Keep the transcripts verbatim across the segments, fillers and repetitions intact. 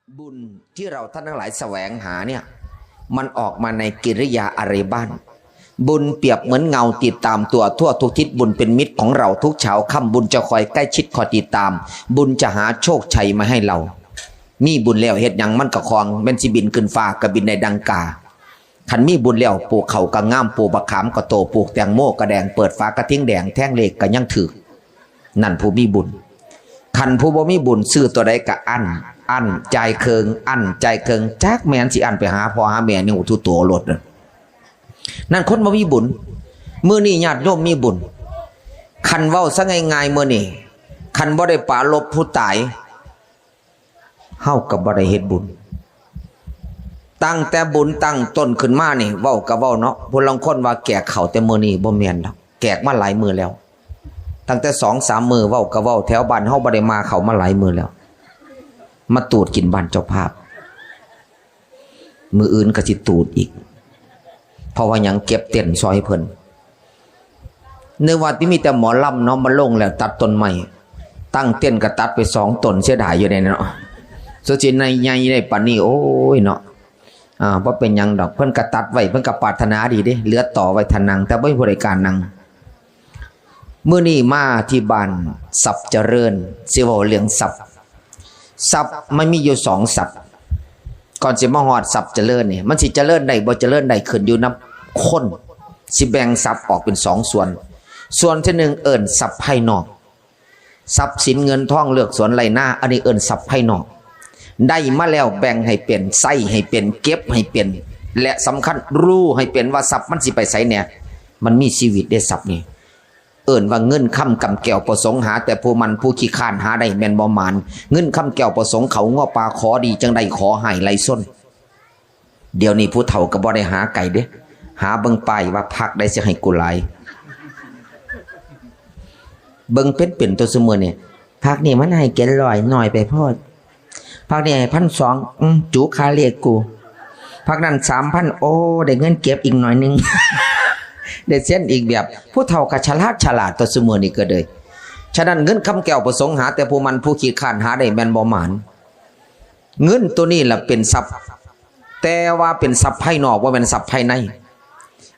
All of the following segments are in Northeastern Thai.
บุญที่เราท่านทั้งหลายแสวงหาเนี่ย มันออกมาในกิริยาอารีย์บ้าน บุญเปรียบเหมือนเงาติดตามตัวทั่วทุกทิศ บุญเป็นมิตรของเราทุกเช้าค่ำ บุญจะคอยใกล้ชิดคอยติดตาม บุญจะหาโชคชัยมาให้เรา มีบุญแล้วเฮ็ดหยังมันก็คล่อง แม่นสิบินขึ้นฟ้าก็บินได้ดังกา คันมีบุญแล้วปลูกข้าวก็งาม ปลูกบักขามก็โต ปลูกแตงโมก็แดง เปิดฝากระทิงแดง แทงเลขก็ยังถืก นั่นผู้มีบุญ คันผู้บ่มีบุญซื้อตัวใดก็อั้น อั้น จ่ายเคิ่ง อั้น จ่ายเคิ่ง จักแม่นสิอั้นไปหาพ่อหาแม่ นิ้วทุโตโลดนั่น นั่นคนบ่มีบุญ มื้อนี้ญาติโยมมีบุญ คันเว้าซะง่ายๆ มื้อนี้ คันบ่ได้ปรารภผู้ตาย เฮาก็บ่ได้เฮ็ดบุญ ตั้งแต่บุญตั้งต้นขึ้นมานี่ เว้าก็เว้าเนาะ ผู้ลางคนว่าแขกเข้าแต่มื้อนี้ บ่แม่นดอก แขกมาหลายมื้อแล้ว ตั้งแต่สองสามมื้อ เว้าก็เว้า แถวบ้านเฮาบ่ได้มาเข้ามาหลายมื้อแล้ว มาตูดกินบ้านเจ้าภาพ มื้ออื่นก็สิตูดอีก เพราะว่าหยัง เก็บเต็นท์ซอยเพิ่น นึกว่าที่มีแต่หมอลำเนาะ มาลงแล้วตัดต้นไม้ ตั้งเต็นท์ก็ตัดไปสองต้น เสียดายอยู่เด้เนาะ สุดสิในใหญ่ได้ปานนี้ โอ้ยเนาะ อ่า บ่เป็นหยังดอก เพิ่นก็ตัดไว้ เพิ่นก็ปรารถนาดีเด้ เหลือต่อไว้ถ้านั่ง แต่บ่มีผู้ใดกล้านั่ง มื้อนี้มาที่บ้านทรัพย์เจริญ สิเว้าเรื่องทรัพย์ ทรัพย์มันมีอยู่สองทรัพย์ ก่อนสิมาฮอดทรัพย์เจริญนี่ มันสิเจริญได้บ่เจริญได้ขึ้นอยู่นำคน สิแบ่งทรัพย์ออกเป็นสองส่วน ส่วนที่หนึ่งเอิ้นทรัพย์ภายนอก ทรัพย์สินเงินทองเรือกสวนไร่นา อันนี้เอิ้นทรัพย์ภายนอก ได้มาแล้วแบ่งให้เป็น ใช้ให้เป็น เก็บให้เป็น และสำคัญรู้ให้เป็นว่าทรัพย์มันสิไปไสแหน่ มันมีชีวิตเด้ทรัพย์นี่ เอิ้นว่าเงินคำกำแก้วประสงค์หาแต่ผู้หมั่น ผู้ขี้คร้านหาได้แม่นบ่หมาน เงินคำแก้วประสงค์เขางัวปลาขอดีจั่งใดขอให้ไหลซน เดี๋ยวนี้ผู้เฒ่าก็บ่ได้หาไกลเด้ หาเบิ่งป้ายว่าพรรคใดสิให้กูหลาย เบิ่งเป็นๆ ตัวซุมื้อนี่ พรรคนี่มันให้เจ็ดร้อย น้อยไปโพด พรรคนี่ให้พันสอง อืม จุค่าเลขกู พรรคนั้นสามพัน โอ้ ได้เงินเก็บอีกหน่อยหนึ่ง ได้เซ็นอีกแบบ ผู้เฒ่าก็ฉลาดฉลาดตัวซุมื้อนี่ก็เลย ฉะนั้นเงินคำแก้วประสงค์หาแต่ผู้หมั่น ผู้ขี้คร้านหาได้แม่นบ่หมาน เงินตัวนี้ล่ะเป็นทรัพย์ แต่ว่าเป็นทรัพย์ภายนอก บ่แม่นทรัพย์ภายใน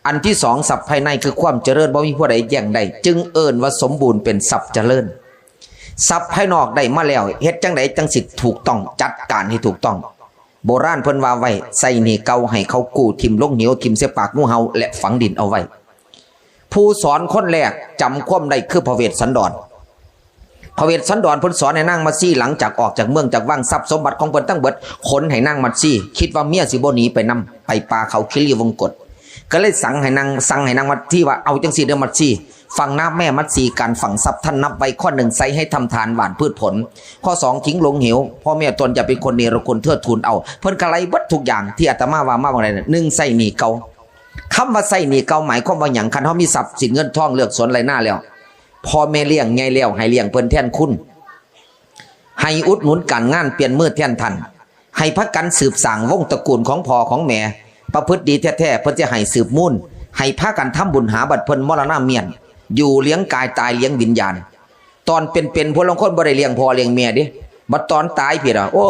อันที่สอง ทรัพย์ภายในคือความเจริญ บ่มีผู้ใดแย่งได้ จึงเอิ้นว่าสมบูรณ์เป็นทรัพย์เจริญ ทรัพย์ภายนอกได้มาแล้ว เฮ็ดจั่งใดจั่งสิถูกต้อง จัดการให้ถูกต้อง โบราณเพิ่นว่าไว้ ใช้หนี้เก่าให้เขากู้ ถิ่มลงเหว ถิ่มใส่ปากงูเห่า และฝังดินเอาไว้ ผู้สอนคนแรกจำความได้คือพระเวสสันดร พระเวสสันดรเพิ่นสอนให้นางมัตสี หลังจากออกจากเมืองจากวัง ทรัพย์สมบัติของเพิ่นทั้งเบิดขนให้นางมัตสี คิดว่าเมียสิบ่หนีไปนำ ไปป่าเขาคิรีวงกฏ ก็เลยสั่งให้นาง สั่งให้นางมัตสีว่า เอาจั่งซี้เด้อมัตสี ฟังนะแม่มัตสี การฝังทรัพย์ท่านนับไว้ ข้อหนึ่ง ใช้ให้ทำทานหว่านพืชผล ข้อสอง ทิ้งลงเหว พ่อแม่ตนอย่าเป็นคนเนรคุณ เทิดทูนเอา เพิ่นก็ไล่เบิดทุกอย่างที่อาตมาว่ามาว่าใด หนึ่ง ใช้หนี้เก่า คำว่าใช้หนี้เก่าหมายความว่าหยัง คันเฮามีทรัพย์สินเงินทองเรือกสวนไร่นาแล้ว พ่อแม่เลี้ยงใหญ่แล้วให้เลี้ยงเพิ่นแทนคุณ ให้อุดหนุนการงานเปลี่ยนมือแทนท่าน ให้พากันสืบสร้างวงตระกูลของพ่อของแม่ ประพฤติดีแท้ๆ เพิ่นจะให้สืบมูล ให้พากันทำบุญหาบัดเพิ่นมรณะเมียน อยู่เลี้ยงกายตายเลี้ยงวิญญาณ ตอนเป็นๆ ผู้ลางคนบ่ได้เลี้ยงพ่อเลี้ยงแม่เด้ บัดตอนตายพี้ล่ะ โอ้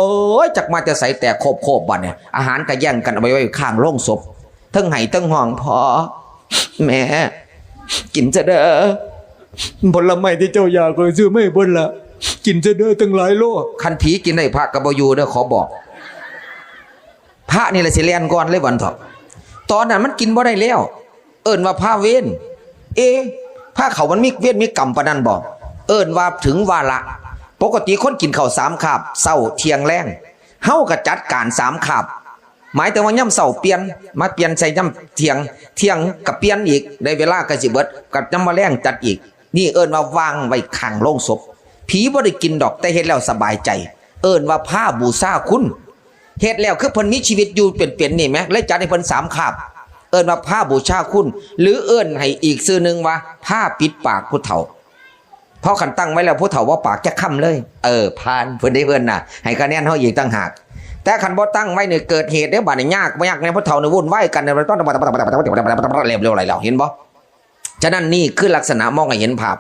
ย จักมาแต่ไสแตกโคบๆ บัดเนี่ย อาหารก็แย่งกันเอาไปไว้ข้างโลงศพ เทิงไห้เทิงฮ้อง พ่อ แม่ กินซะเด้อ ผลไม้ที่เจ้าอยากข้อยซื้อมาให้เพิ่นละ กินซะเด้อตั้งหลายโล คันผีกินได้พระก็บ่อยู่เด้อ ขอบอก พระนี่แหละสิแล่นก่อนเลยวันเถาะ ตอนนั้นมันกินบ่ได้แล้ว เอิ้นว่าพระเวร เอ๊ะ พระเขามันมีเวรมีกรรมปานนั้นบ่ เอิ้นว่าถึงวาระ ปกติคนกินข้าวสามคาบ เช้า เที่ยง แลง เฮาก็จัดการสามคาบ หมายถึงว่ายามเช้าเปลี่ยน มาเปลี่ยนใส่ยามเที่ยง เที่ยงก็เปลี่ยนอีก ได้เวลาใกล้สิเบิด ก็ยามมื้อแลงจัดอีก นี่เอิ้นว่าวางไว้ข้างโลงศพ ผีบ่ได้กินดอก แต่เฮ็ดแล้วสบายใจ เอิ้นว่าพาบูชาคุณ เฮ็ดแล้วคือเพิ่นมีชีวิตอยู่เป็นๆ นี่แหม เลยจัดให้เพิ่นสามคาบ เอิ้นว่าพาบูชาคุณ หรือเอิ้นให้อีกชื่อหนึ่งว่าพาปิดปากผู้เฒ่า เพราะคันตั้งไว้แล้วผู้เฒ่าบ่ปากจักคำเลย เออ ผ่าน เพิ่นได้เพิ่นน่ะ ให้คะแนนเฮาอีกต่างหาก แต่คันบ่ตั้งไว้นี่เกิดเหตุเด้ บาดนี้ยากบ่ยากแน่ ผู้เฒ่านี่วุ่นวายกัน เร็วๆ แล้ว เห็นบ่ ฉะนั้นนี่คือลักษณะมองให้เห็นภาพ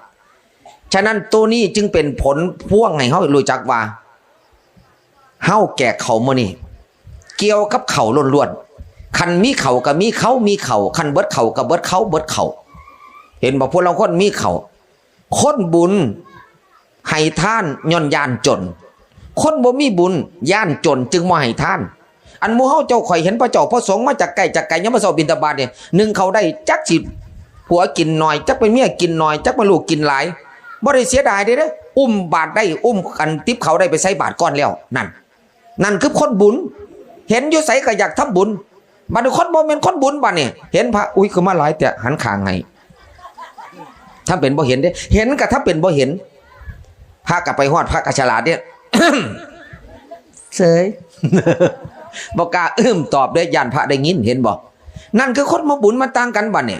ฉะนั้นตัวนี้จึงเป็นผลพวงให้เฮารู้จักว่า เฮาแก่เขามื้อนี้ เกี่ยวกับเขาล้วนๆ คันมีเขาก็มีเขามีเขา คันเบิดเขาก็เบิดเขาเบิดเขา เห็นบ่ ผู้ลางคนมีเขา คนบุญให้ทานย้อนย้านจน คนบ่มีบุญย้านจนจึงบ่ให้ทาน อันหมู่เฮาเจ้า ข่อยเห็นพระเจ้าพระสงฆ์มาจากไกลจากไกล ยามมื้อเช้าบิณฑบาตเนี่ย นึ่งข้าวได้จักสิผัวกินหน่อย จักเป็นเมียกินหน่อย จักเป็นลูกกินหลาย บ่ได้เสียดายเด้เด้ อุ้มบาตรได้ อุ้มอันติบข้าวได้ไปใส่บาตรก่อนแล้ว นั่น นั่นคือคนบุญ เห็นอยู่ไสก็อยากทำบุญ บัดนี้คนบ่แม่นคนบุญบัดนี้ เห็นพระ อุ๊ย คือมาหลายแต่ หันข้างให้ ทำเป็นบ่เห็นเด้ เห็นก็ทำเป็นบ่เห็น พระก็ไปฮอด พระก็ฉลาดเนี่ย เสย บ่กล้าอึ้มตอบเด้ ย่านพระได้ยิน เห็นบ่ นั่นคือคนบ่บุญ มันต่างกันบัดนี้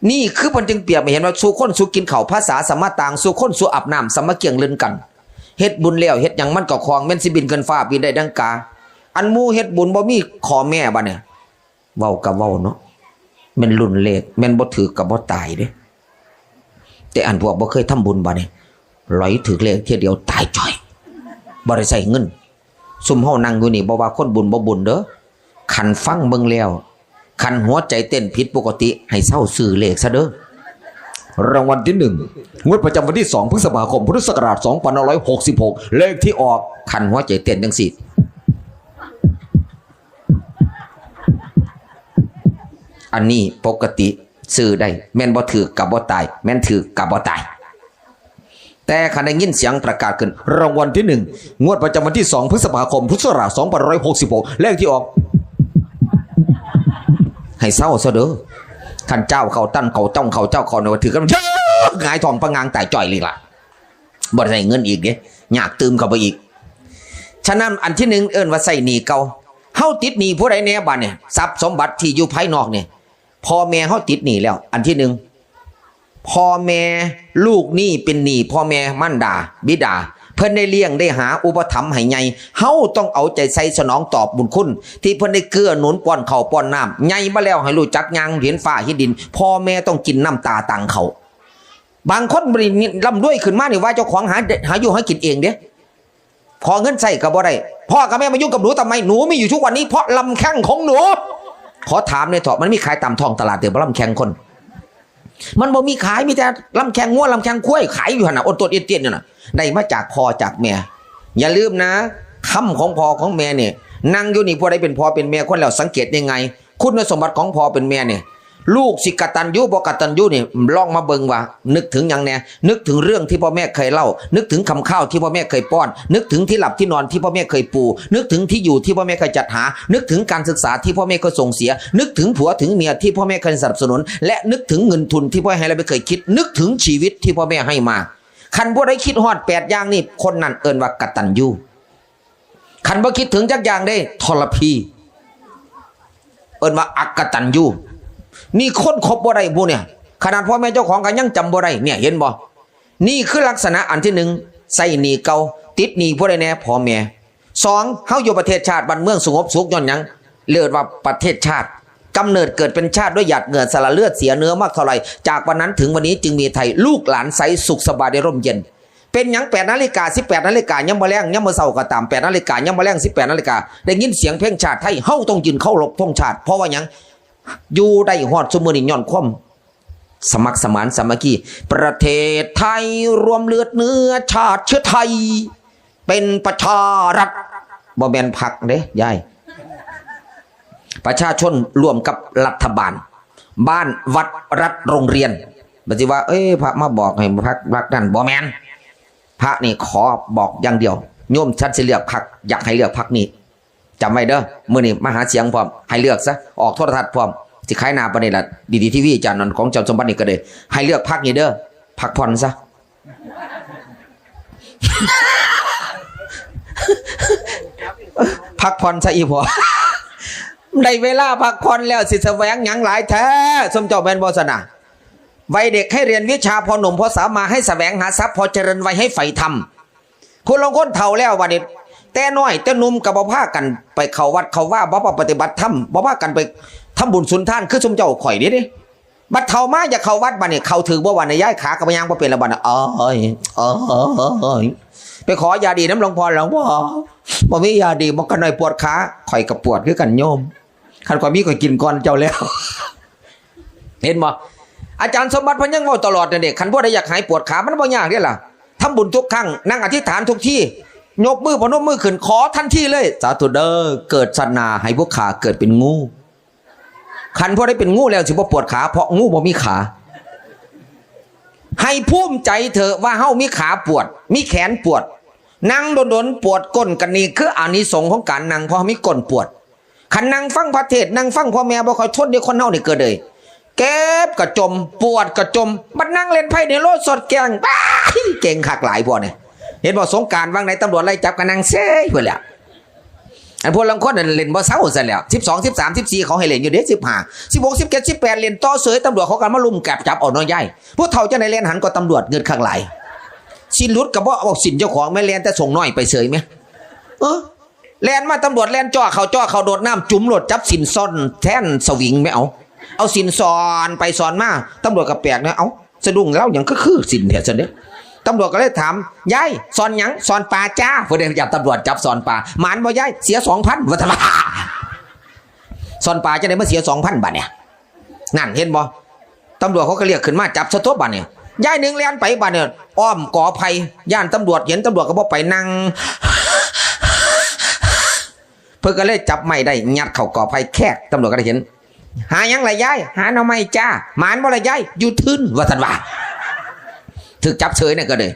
นี่คือเพิ่นจึงเปรียบให้เห็นว่า สู่คนสู่กินข้าว ภาษาสมาต่าง สู่คนสู่อาบน้ำ สามัคคีเลื่อนกัน เฮ็ดบุญแล้วเฮ็ดหยังมันก็คล่อง แม่นสิบินขึ้นฟ้าบินได้ดังกา อันหมู่เฮ็ดบุญบ่มีข้อแม้บัดนี้ เว้าก็เว้าเนาะ แม่นรุ่นเลข แม่นบ่ถืกก็บ่ตายเด้ แต่อันพวกบ่เคยทำบุญบัดนี้ หลอยถืกเลขเทื่อเดียวตายจ้อย บ่ได้ใช้เงิน ซุมเฮานั่งอยู่นี่ บ่ว่าคนบุญบ่บุญเด้อ คันฟังเบิ่งแล้ว คันหัวใจเต้นผิดปกติ ให้เซาซื้อเลขซะเด้อ รางวัลที่หนึ่ง งวดประจำวันที่สอง พฤษภาคม พุทธศักราช สองพันห้าร้อยหกสิบหก เลขที่ออก คันหัวใจเต้นจังซี่ อันนี้ปกติซื้อได้ แม่นบ่ถืกก็บ่ตาย แม่นถืกก็บ่ตาย แต่คันได้ยินเสียงประกาศขึ้น รางวัลที่หนึ่ง งวดประจำวันที่สอง พฤษภาคม พุทธศักราช สองพันห้าร้อยหกสิบหก เลขที่ออก ให้เซาซะเด้อ คันเจ้าเข้าตั้นเข้าจ้องเข้าเจ้าเข้าเนี่ย ถืกกัน หงายท้องปะงางตายจ้อยเลยล่ะ บ่ได้เงินอีกเด้ ยากตื่มเข้าไปอีก ฉะนั้นอันที่หนึ่งเอิ้นว่าใช้หนี้เก่า เฮาติดหนี้ผู้ใดแหน่บัดเนี่ย ทรัพย์สมบัติที่อยู่ภายนอกเนี่ย พ่อแม่เฮาติดหนี้แล้ว อันที่หนึ่ง พ่อแม่ ลูกหนี้เป็นหนี้พ่อแม่มารดา บิดา เพิ่นได้เลี้ยงได้หาอุปถัมภ์ให้ใหญ่ เฮาต้องเอาใจใส่สนองตอบบุญคุณ ที่เพิ่นได้เกื้อหนุนป้อนข้าวป้อนน้ำ ใหญ่มาแล้วให้รู้จักย่างเห็นฟ้าเห็นดิน พ่อแม่ต้องกินน้ำตาตังเขา บางคนบ่ได้ร่ำรวยขึ้นมานี่ว่าเจ้าของหา หาอยู่หากินเองเด้ ขอเงินใช้ก็บ่ได้ พ่อกับแม่มายุ่งกับหนูทำไม หนูมีอยู่ทุกวันนี้เพราะลำแข้งของหนู ขอถามหน่อยเถาะ มันมีขายตามท้องตลาดเด้บ่ลำแข้งคน มันบ่มีขาย มีแต่ลำแข้งงัวลำแข้งควายขายอยู่หั่นน่ะ โอนโตดเอ็นเตียนอยู่น่ะ ได้มาจากพ่อจากแม่ อย่าลืมนะ คำของพ่อของแม่เนี่ย นั่งอยู่นี่ผู้ใดเป็นพ่อเป็นแม่คนแล้วสังเกตยังไง คุณสมบัติของพ่อเป็นแม่เนี่ย ลูกสิกตัญญูบ่กตัญญูนี่ ลองมาเบิ่งว่า นึกถึงหยังแหน่ นึกถึงเรื่องที่พ่อแม่เคยเล่า นึกถึงคำข้าวที่พ่อแม่เคยป้อน นึกถึงที่หลับที่นอนที่พ่อแม่เคยปู นึกถึงที่อยู่ที่พ่อแม่เคยจัดหา นึกถึงการศึกษาที่พ่อแม่เคยส่งเสีย นึกถึงผัวถึงเมียที่พ่อแม่เคยสนับสนุน และนึกถึงเงินทุนที่พ่อแม่ให้เราไม่เคยคิด นึกถึงชีวิตที่พ่อแม่ให้มา คันบ่ได้คิดฮอดแปดอย่างนี่ คนนั้นเอิ้นว่ากตัญญู คันบ่คิดถึงจักอย่างเด้ ทรพี เอิ้นว่าอักตัญญู นี่คนคบบ่ได้หมู่เนี่ย ขนาดพ่อแม่เจ้าของก็ยังจำบ่ได้ เนี่ย เห็นบ่ นี่คือลักษณะอันที่หนึ่ง ใช้หนี้เก่า ติดหนี้ผู้ใดแหน่ พ่อแม่ สอง เฮาอยู่ประเทศชาติบ้านเมืองสงบสุขย้อนหยัง เรียกว่าประเทศชาติ กำเนิดเกิดเป็นชาติด้วยหยาดเหงื่อสละเลือดเสียเนื้อมากเท่าไหร่ จากวันนั้นถึงวันนี้จึงมีไทย ลูกหลานใสสุขสบายได้ร่มเย็น เป็นหยังแปดนาฬิกา สิบแปดนาฬิกา ยามมื้อแลง ยามมื้อเช้าก็ตาม แปดนาฬิกา ยามมื้อแลง สิบแปดนาฬิกา ได้ยินเสียงเพลงชาติไทย เฮาต้องยืนเคารพธงชาติ เพราะว่าหยัง อยู่ได้ฮอดซุมื้อนี้ย้อนความสมัครสมานสามัคคี ประเทศไทยรวมเลือดเนื้อชาติเชื้อไทย เป็นประชารัฐ บ่แม่นพรรคเด้ยาย ประชาชนร่วมกับรัฐบาล บ้านวัดรัฐโรงเรียน บ่สิว่า เอ้ย พระมาบอกให้พรรค พรรคนั่น บ่แม่น พระนี่ขอบอกอย่างเดียว โยมฉันสิเลือกพรรค อยากให้เลือกพรรคนี้ จำไว้เด้อ มื้อนี้มาหาเสียงพร้อม ให้เลือกซะ ออกโทรทัศน์พร้อม สิขายหน้าปานนี้ล่ะ ดีดี ที วี อาจารย์นั่นของอาจารย์สมบัตินี่ก็ได้ ให้เลือกพรรคนี้เด้อ พักผ่อนซะ พักผ่อนซะอีพ่อ ได้เวลาพักผ่อนแล้ว สิแสวงหยังหลายแท้ สมเจ้าแม่นบ่ซะนะ วัยเด็กให้เรียนวิชา พอหนุ่มพอสาวมาให้แสวงหาทรัพย์ พอเจริญวัยให้ใฝ่ธรรม ผู้ลางคนเฒ่าแล้วบัดนี้ แต่น้อยแต่หนุ่มก็บ่พากันไปเข้าวัดเข้าวา บ่พาปฏิบัติธรรม บ่พากันไปทำบุญสุนทาน คือซุมเจ้าข่อยนี่เด้ บัดเฒ่ามาอยากเข้าวัดบัดนี้ เข้าถืกบ่บัดนี้ ย้ายขาก็บ่ย่างบ่เป็นแล้วบัดนี้ เอ้ย เอ้ย ไปขอยาดีนำหลวงพ่อ หลวงพ่อ บ่มียาดี บ่ ข้าน้อยปวดขา ข้อยก็ปวดคือกันโยม คันข้อยมีข้อยกินก่อนเจ้าแล้ว เห็นบ่ อาจารย์สมบัติเพิ่นยังเว้าตลอดนั่นเด้ คันผู้ใดอยากหายปวดขา มันบ่ยากเด้ล่ะ ทำบุญทุกครั้ง นั่งอธิษฐานทุกที ยกมือพนมมือขึ้น ขอทันทีเลย สาธุเด้อ เกิดชาติหน้าให้ผู้ข้าเกิดเป็นงู คันผู้ใดเป็นงูแล้วสิบ่ปวดขา เพราะงูบ่มีขา ให้ภูมิใจเถอะว่าเฮามีขาปวด มีแขนปวด นั่งโดนๆ ปวดก้น กันนี่คืออานิสงส์ของการนั่ง เพราะมีก้นปวด คันนั่งฟังพระเทศน์ นั่งฟังพ่อแม่บ่ค่อยทนเด้ คนเฮานี่เกิดเลย เก็บกะจม ปวดกะจม บัดนั่งเล่นไพ่ในโลดสดแกง บ้า เก่งคักหลายพวกนี่ เห็นบ่ สงกรานต์ว่างไหน ตำรวจไล่จับก็นั่งเซยเพิ่นแหละ อันพวกลางคนนั่นเล่นบ่เซาซั่นแหล้ว สิบสอง สิบสาม สิบสี่ เขาให้เล่นอยู่เด้ สิบห้า สิบหก สิบเจ็ด สิบแปด เล่นต่อเสย ตำรวจเขาก็มาลุมแกบจับเอาเนาะยาย ผู้เฒ่าจั่งใด๋เล่นหันก็ตำรวจเงือดคักหลาย สิหลุดก็บ่เอาสินเจ้าของ แม่นแล่นแต่ส่งน้อยไปเสยแหม เออ แล่นมาตำรวจแล่นจ่อเขาจ่อเขา โดดน้ำจุ่มโลด จับสินซ่อนแทนสวิงแหม เอา เอาสินซ่อนไปซ่อนมา ตำรวจก็แปลกนะ เอ้า สะดุ้ง ลาวหยังคือ คือสินแท้ซั่นเด้ ตำรวจก็เลยถาม ยาย ซ่อนหยัง ซ่อนปลาจ้า เพิ่นได้จับ ตำรวจจับซ่อนปลา หมานบ่ยาย เสีย สองพัน ว่าซั่นว่า ซ่อนปลาจั่งใด๋มาเสีย สองพัน บาดเนี่ย นั่นเห็นบ่ ตำรวจเขาก็เรียกขึ้นมาจับซะตั๊วบาดเนี่ย ยายหนึ่งแล่นไปบาดเนี่ย อ้อมกอไผ่ ย้านตำรวจเห็น ตำรวจก็บ่ไป นั่ง เพิ่นก็เลยจับไม้ได้ ยัดเข้ากอไผ่แคก ตำรวจก็ได้เห็น หาหยังล่ะยาย หาหน่อไม้จ้า หมานบ่ล่ะยาย อยู่ทื่น ว่าซั่นว่า ถูกจับเสยเนี่ยก็เลย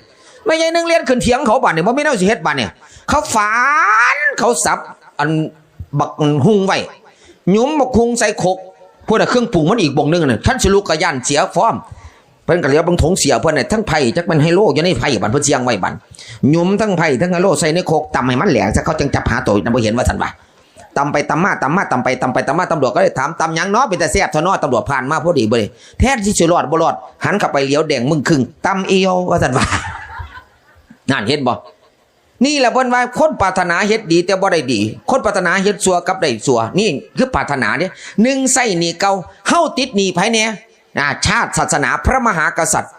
แม่ยายหนึ่งแล่นขึ้นเถียงเขาบาดเนี่ย บ่มีแนวสิเฮ็ดบาดเนี่ย เขาฝาน เขาสับ อันบักฮุ่งไว้ หยุมบักฮุ่งใส่ครก พุ้นน่ะเครื่องปรุงมันอีกบ่งหนึ่งน่ะ คันสิลุกก็ย้านเสียฟอร์ม เพิ่นก็เหลียวเบิ่งถงเสียเพิ่นน่ะ ทั้งไพ่จักแม่นไฮโลอยู่ในไพ่บาด เพิ่นเสี่ยงไว้บาด หยุมทั้งไพ่ทั้งไฮโลใส่ในครก ตำให้มันแหลกซะ เขาจั่งจับหาโตนำบ่เห็น ว่าซั่นว่า ตำไปตำมา ตำมา ตำไป ตำไป ตำมา ตำรวจก็เลยถาม ตำหยังเนาะ เป็นตาแซ่บเถาะเนาะ ตำรวจผ่านมาพอดีเบ้ย แทนที่สิรอดบ่รอด หันเข้าไปเหลียวแดงมึงครึ่ง ตำอีโย ว่าซั่นว่า นั่นเห็นบ่ นี่แหละเพิ่นว่า คนปรารถนาเฮ็ดดีแต่บ่ได้ดี คนปรารถนาเฮ็ดชั่วกลับได้ชั่ว นี่คือปรารถนาเด้ หนึ่ง ใช้หนี้เก่า เฮาติดหนี้ไผแหน่ อ่า ชาติ ศาสนา พระมหากษัตริย์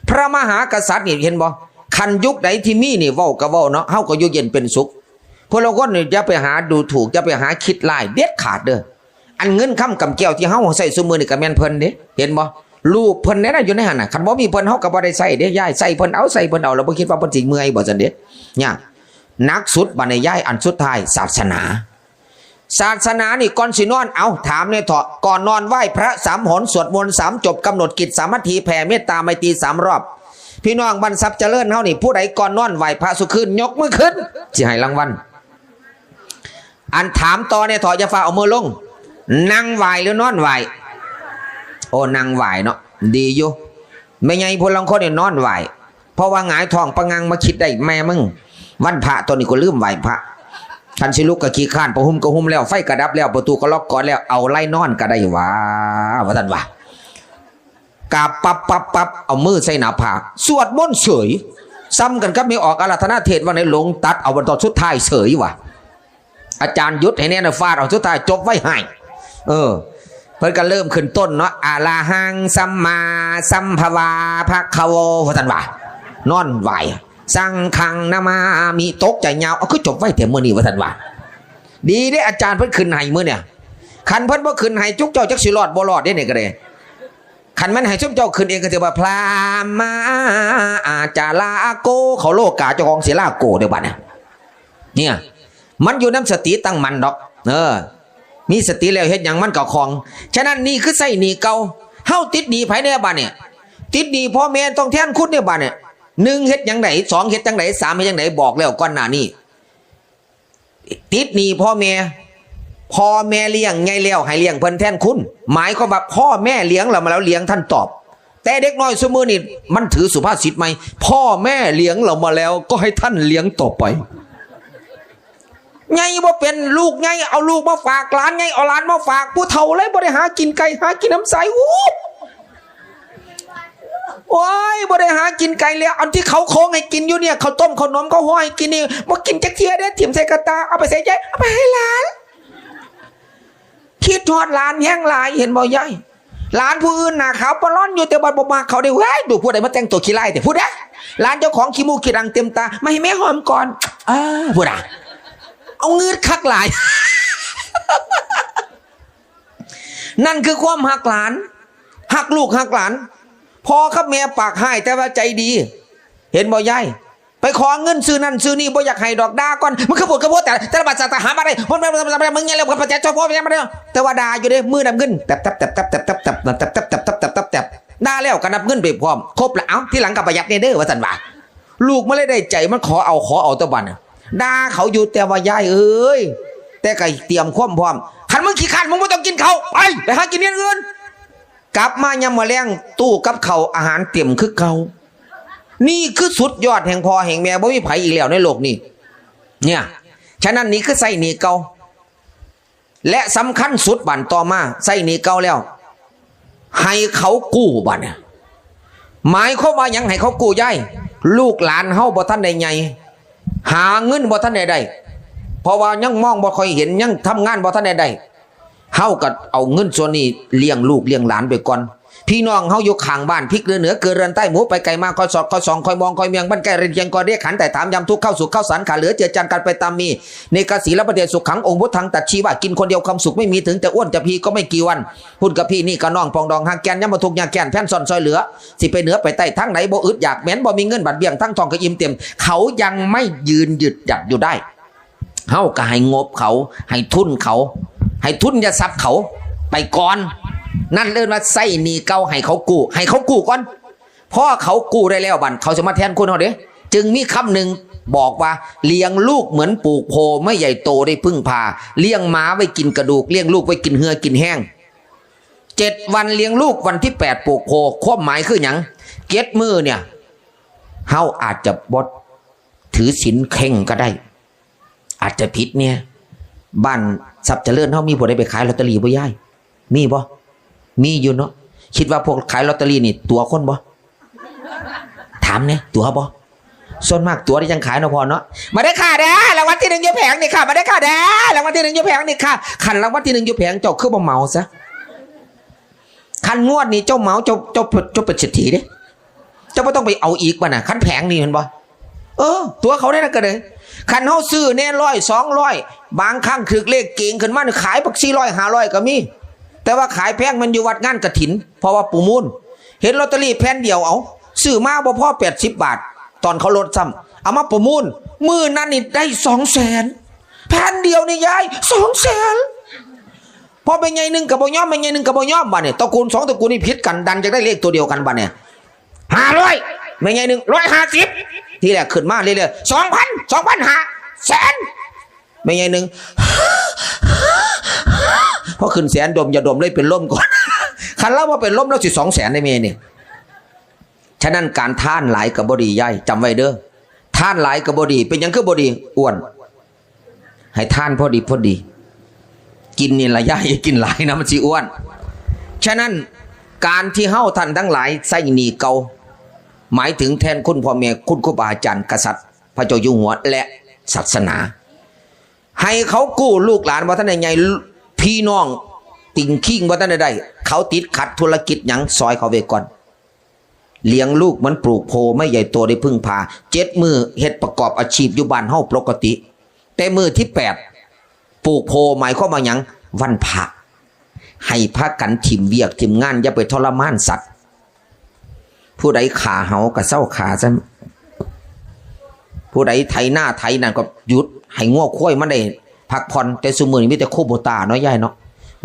พระมหากษัตริย์นี่เห็นบ่ คันยุคใดที่มีนี่ เว้าก็เว้าเนาะ เฮาก็อยู่เย็นเป็นสุข พวกลางคนนี่อย่าไปหาดูถูก อย่าไปหาคิดร้ายเด็ดขาดเด้อ อันเงินคำกำแก้วที่เฮาใช้ซุมื้อนี่ก็แม่นเพิ่นเด้ เห็นบ่ รูปเพิ่นแน่นะอยู่ในหั่นน่ะ คันบ่มีเพิ่นเฮาก็บ่ได้ใช้เด้ ยาย ใช้เพิ่นเอา ใช้เพิ่นเอา แล้วบ่คิดว่าเพิ่นสิเมื่อยบ่ซั่นเด้ เนี่ย หนักสุดบัดนี้ยาย อันสุดท้าย ศาสนา ศาสนานี่ก่อนสินอน เอา ถามแหน่เถาะ ก่อนนอนไหว้พระสามหน สวดมนต์สามจบ กำหนดกิจสามนาที แผ่เมตตาไมตรีสามรอบ พี่น้องบ้านทรัพย์เจริญเฮานี่ ผู้ใดก่อนนอนไหว้พระซุคืน ยกมือขึ้น สิให้รางวัล อันถามต่อแหน่เถาะ อย่าฟ้าวเอามือลง นั่งไหว้หรือนอนไหว้ โอ้ นั่งไหว้เนาะ ดีอยู่ แม่ใหญ่ผู้ลางคนนี่นอนไหว้ เพราะว่าหงายท้องปะงังมาคิดได้แม่มึง วันพระตัวนี้ก็ลืมไหว้พระ คันสิลุกก็ขี้คร้าน ผ้าห่มก็ห่มแล้ว ไฟก็ดับแล้ว ประตูก็ล็อกก่อนแล้ว เอาไหล่นอนก็ได้หว่า ว่าซั่นว่า กราบปั๊บปั๊บปั๊บ เอามือใส่หน้าผาก สวดมนต์เสย ซ้ำกันกับแม่ออกอาราธนาเทศน์ว่าในหลงตัดเอาวันตอนสุดท้ายเสยว่ะ อาจารย์หยุดให้แน่นะ ฟาดเอาสุดท้ายจบไว้ให้ เออ เพิ่นก็เริ่มขึ้นต้นเนาะ อะระหังสัมมาสัมภวาภะคะโว ว่าซั่นว่า นอนไหว้ สังฆังนามามิ ตกใจยาว เอาคือจบไว้แต่มื้อนี้ ว่าซั่นว่า ดีเด้อาจารย์เพิ่นขึ้นให้มื้อเนี่ย คันเพิ่นบ่ขึ้นให้จุกเจ้าจักสิรอดบ่รอดเด้นี่ก็ได้ คันมันให้ซุมเจ้าขึ้นเองก็ถือว่าพราหมาอาจาราโก เขาโลกาเจ้าของสิลาโกเด้อบัดเนี่ย เนี่ย มันอยู่นำสติตั้งมั่นดอก เออ มีสติแล้วเฮ็ดหยังมันก็คล่อง ฉะนั้นนี่คือใช้หนี้เก่า เฮาติดหนี้ไผแหน่บัดเนี่ย ติดหนี้พ่อแม่ต้องแทนคุณเนี่ยบัดเนี่ย หนึ่ง เฮ็ดหยังได๋ สอง เฮ็ดจั่งใด๋ สาม เฮ็ดจั่งใด๋ บอกแล้วก่อนหน้านี้ ติดหนี้พ่อแม่ พ่อแม่เลี้ยงใหญ่แล้วให้เลี้ยงเพิ่นแทนคุณ หมายความว่าพ่อแม่เลี้ยงเรามาแล้วเลี้ยงท่านตอบ แต่เด็กน้อยซุมื้อนี้มันถือสุภาษิตใหม่ พ่อแม่เลี้ยงเรามาแล้วก็ให้ท่านเลี้ยงต่อไป ใหญ่บ่เป็น ลูกใหญ่เอาลูกมาฝาก หลานใหญ่เอาหลานมาฝาก ผู้เฒ่าเลยบ่ได้หากินไกล หากินนำไส อู้ โอ้ย บ่ได้หากินไกลแล้ว อันที่เขาโค้งให้กินอยู่เนี่ย ข้าวต้มข้าวหนมเขาห่อให้กินนี่ บ่กินจักเทื่อเด้ ถิ่มใส่กระตา เอาไปใส่ใจ เอาไปให้หลาน คิดฮอดหลานแฮงหลาย เห็นบ่ยาย หลานผู้อื่นหน้าขาวปะล้อนอยู่แต่บ่บ่มักเขาได้เว้ย ดูผู้ใดมาแต่งตัวขี้ไล่แต่ผู้ใดหลานเจ้าของขี้มูกขี้ดังเต็มตา มาให้แม่หอมก่อนอ่าผู้ใดเอาเงือดคักหลาย นั่นคือความหักหลาน หักลูกหักหลาน พ่อกับแม่ปากฮ้ายแต่ว่าใจดี เห็นบ่ยาย ไปขอเงินซื้อนั่นซื้อนี่บ่อยากให้ดอกด่าก่อน มึงคือพูดกระโพดแต่แต่ละบาทจะหามาได้ มึงเนี่ยแล้วประแจเจ้าพ่อแม่มาได้ แต่ว่าด่าอยู่เด้ มือดำเงินแตบแตบแตบแตบแตบแตบแตบแตบแตบแตบแตบแตบแตบด่าแล้วก็นับเงินไปพร้อม ครบละ เอ้า ที่หลังก็ประหยัดเนี่ยเด้อ ว่าสันว่า ลูกมาเลยได้ใจ มันขอเอา ขอเอาตัวบันด่าเขาอยู่แต่ว่ายายเอ้ย แต่ก็เตรียมความพร้อม คันมึงขี้ข้านมึงไม่ต้องกินเขา ไป ไปหากินอย่างอื่น กลับมายามมื้อแลง ตู้กับเขาวอาหารเต็มคือเก่า นี่คือสุดยอดแห่งพ่อแห่งแม่ บ่มีไผอีกแล้วในโลกนี้ เนี่ย ฉะนั้นนี่คือใส่หนี้เก่า และสำคัญสุดบันต่อมา ใส่หนี้เก่าแล้ว ให้เขากู้บัดเนี่ย หมายความว่าหยังให้เขากู้ยาย ลูกหลานเฮาบ่ทันได้ใหญ่ หาเงินบ่ทันได้ได้ เพราะว่ายังมองบ่ค่อยเห็น ยังทำงานบ่ทันได้ได้ เฮาก็เอาเงินส่วนนี้เลี้ยงลูกเลี้ยงหลานไปก่อน พี่น้องเฮาอยู่ข้างบ้าน พลิกเรือเหนือเกิดเรือนใต้ หมูไปไกลมา คอยสอดคอยส่อง คอยมองคอยเมียง บ้านใกล้เรือนเคียง ก็เรียกขันไต่ถามยามทุกข์ เข้าสุขเข้าสาร ขาเหลือเจือจานกันไปตามมี เนกะสีลปฏิสุขัง องค์พุทธัง ตรัสชี้ว่า กินคนเดียวความสุขไม่มี ถึงจะอ้วนจะพีก็ไม่กี่วัน หุ่นกะพี่นี่กะน้องปองดอง หากแกนยามบ่ทุกข์ยากแค้น แผนซ่อนซอยเหลือ สิไปเหนือไปใต้ ทางไหนบ่อึดอยาก แม้นบ่มีเงินบัดเบี้ยง ทั้งท้องก็อิ่มเต็ม เขายังไม่ยืนหยุดหยัดอยู่ได้ เฮาก็ให้งบเขา ให้ทุนเขา ให้ทุนทรัพย์เขา ไปก่อน นั่นเอิ้นว่าใส่หนี้เก่าให้เขากู้ ให้เขากู้ก่อน พอเขากู้ได้แล้วบัดเขาสิมาแทนคุณเฮาเด้ จึงมีคำหนึ่งบอกว่า เลี้ยงลูกเหมือนปลูกโพ ไม่ใหญ่โตได้พึ่งพา เลี้ยงหมาไว้กินกระดูก เลี้ยงลูกไว้กินเหื่อกินแฮง เจ็ดวันเลี้ยงลูก วันที่แปดปลูกโพ ความหมายคือหยัง เจ็ดมื้อเนี่ย เฮาอาจจะบ่ถือศีลเคร่งก็ได้ อาจจะผิดเนี่ย บ้านทรัพย์เจริญเฮามีผู้ใดไปขายลอตเตอรี่บ่ยาย มีบ่ มีอยู่เนาะ คิดว่าพวกขายลอตเตอรี่นี่ตั๋วคนบ่ ถามเนี่ย ตั๋วบ่ ส่วนมากตั๋วที่ยังขายเนาะพ่อเนาะ มาได้อค่ะเด้อ รางวัลที่หนึ่งอยู่แผงนี่ค่ะ มาได้อค่ะเด้อ รางวัลที่หนึ่งอยู่แผงนี่ค่ะ คันรางวัลที่หนึ่งอยู่แผงเจ้าคือบ่เหมาซะ คันงวดนี้เจ้าเหมา เจ้า เจ้า เจ้าเป็นเศรษฐีเด้ เจ้าบ่ต้องไปเอาอีกบัดน่ะ คันแผงนี่เห็นบ่ เออ ตั๋วเขาได้นะก็เลย คันเฮาซื้อแน่ร้อย สองร้อย บางครั้งถืกเลขเก๋งขึ้นมานี่ขายบักสี่ร้อย ห้าร้อยก็มี แต่ว่าขายแพงมันอยู่วัดงานกฐิน เพราะว่าประมูล เห็นลอตเตอรี่แผ่นเดียว เอา ซื้อมาบ่พอแปดสิบบาท ตอนเขาลดซ้ำ เอามาประมูล มื้อนั้นนี่ได้สองแสน แผ่นเดียวนี่ยาย สองแสน พอแม่ใหญ่หนึ่งก็บ่ยอม แม่ใหญ่หนึ่งก็บ่ยอม บัดนี่ตระกูลสองตระกูลนี่ผิดกัน ดันอยากได้เลขตัวเดียวกัน บัดนี่ ห้าร้อย แม่ใหญ่หนึ่ง ร้อยห้าสิบ ทีแรกขึ้นมาเรื่อยๆ สองพัน สองพันห้า แสน แม่ใหญ่หนึ่ง พอขึ้นแสนดมยาดมเลยเป็นลมก่อน คันลาวบ่เป็นลมลาวสิสองแสนได้แม่นี่ ฉะนั้นการทานหลายก็บ่ดียาย จำไว้เด้อ ทานหลายก็บ่ดี เป็นหยังคือบ่ดี อ้วน ให้ทานพอดีพอดี กินนี่ละยาย อย่ากินหลายนะมันสิอ้วน ฉะนั้นการที่เฮาท่านทั้งหลายใส่หนี้เก่า หมายถึงแทนคุณพ่อแม่ คุณครูบาอาจารย์ กษัตริย์ พระเจ้าอยู่หัว และศาสนา ให้เขากู้ ลูกหลานบ่ทันได้ใหญ่ พี่น้องติ่งคิงบ่ทันได้ได้ เขาติดขัดธุรกิจหยัง ซอยเขาไว้ก่อน เลี้ยงลูกเหมือนปลูกโพ ไม่ใหญ่โตได้พึ่งพา เจ็ดมื้อเฮ็ดประกอบอาชีพอยู่บ้านเฮาปกติ แต่มื้อที่แปดปลูกโพ หมายความว่าหยัง วันพระ ให้พากันถิ่มเวียกถิ่มงาน อย่าไปทรมานสัตว์ ผู้ใดฆ่าเฮาก็เซาฆ่าซะ ผู้ใดไถนาไถนั่นก็หยุด ให้งัวควายมันได้พักผ่อน แต่ซุมื้อนี้มีแต่โคโบตาเนาะยายเนาะ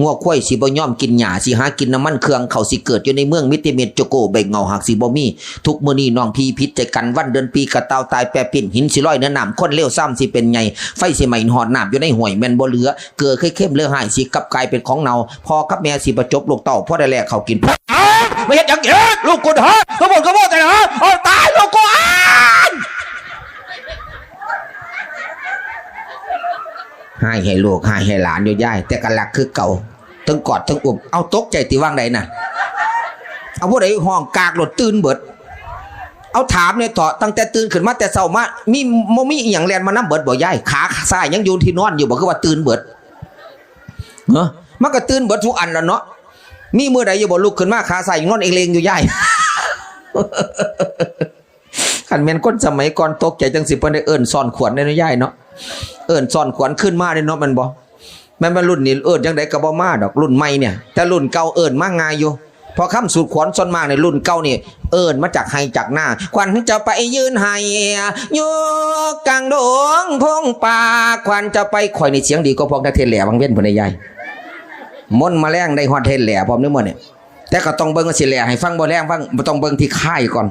งัวควายสิบ่ยอมกินหญ้า สิหากินน้ำมันเครื่อง เขาสิเกิดอยู่ในเมือง มีแต่เม็ดโจโก้ใบเหง้า หากสิบ่มี ทุกมื้อนี้น้องพี่ผิดใจกัน วันเดือนปีกะต่าวตายแปรปิ้น หินสิลอยเหนือน้ำ คนเลวซ้ำสิเป็นใหญ่ ไฟสิไหม้ฮอดน้ำอยู่ในห้วย แม่นบ่เหลือ เกลือเคยเค็มเหลือฮ้าย สิกลับกลายเป็นของเน่า พ่อกับแม่สิบ่จบลูกเต้า พอได้แลกเขาวกิน อ้าว มาเฮ็ดหยังอีก ลูกกูเด้อ ขโมยขโมยแต่ละ เอาตายลูกกู อ้าย ฮ้ายให้ลูก ฮ้ายให้หลานอยู่ยาย แต่ก็รักคือเก่า ทั้งกอดทั้งอุ้ม เอาตกใจติ ว่างใดน่ะ เอาผู้ใดฮ้องกากโลด ตื่นเบิด เอาถามเนี่ยเถาะ ตั้งแต่ตื่นขึ้นมาแต่เช้ามา มี บ่มีอีหยังแล่นมานำเบิดบ่ยาย ขาซ้ายยังอยู่ที่นอนอยู่บ่ คือว่าตื่นเบิด เนาะ มันก็ตื่นเบิดทุกอันแล้วเนาะ มีมื้อใดอยู่บ่ลุกขึ้นมาขาซ้ายยังนอนเองเลงอยู่ยาย คันแม่นคนสมัยก่อนตกใจจังสิเพิ่นได้เอิ้นซ่อนขวัญได้เนาะยายเนาะ เอิ้นซ่อนขวัญขึ้นมาได้เนาะ แม่นบ่ แม่นบ่ รุ่นนี้เอิ้นจังใดก็บ่มาดอก รุ่นใหม่เนี่ย แต่รุ่นเก่าเอิ้นมาง่ายอยู่ พอคำสูตรขวัญส่วนมากในรุ่นเก่านี่ เอิ้นมาจากไฮ่จากนา ขวัญจะไปยืนไฮ่ อยู่กลางดงพงป่า ขวัญจะไป ข่อยนี่เสียงดีกว่าพวกนักเทศน์แหล่บางเว้นพุ่นนะยาย มนต์มาแลงได้ฮอดเทศน์แหล่พร้อมเด้อมื้อนี้ แต่ก็ต้องเบิ่งว่าสิแหล่ให้ฟังบ่แหล่ฟัง บ่ต้องเบิ่งที่ค่ายก่อน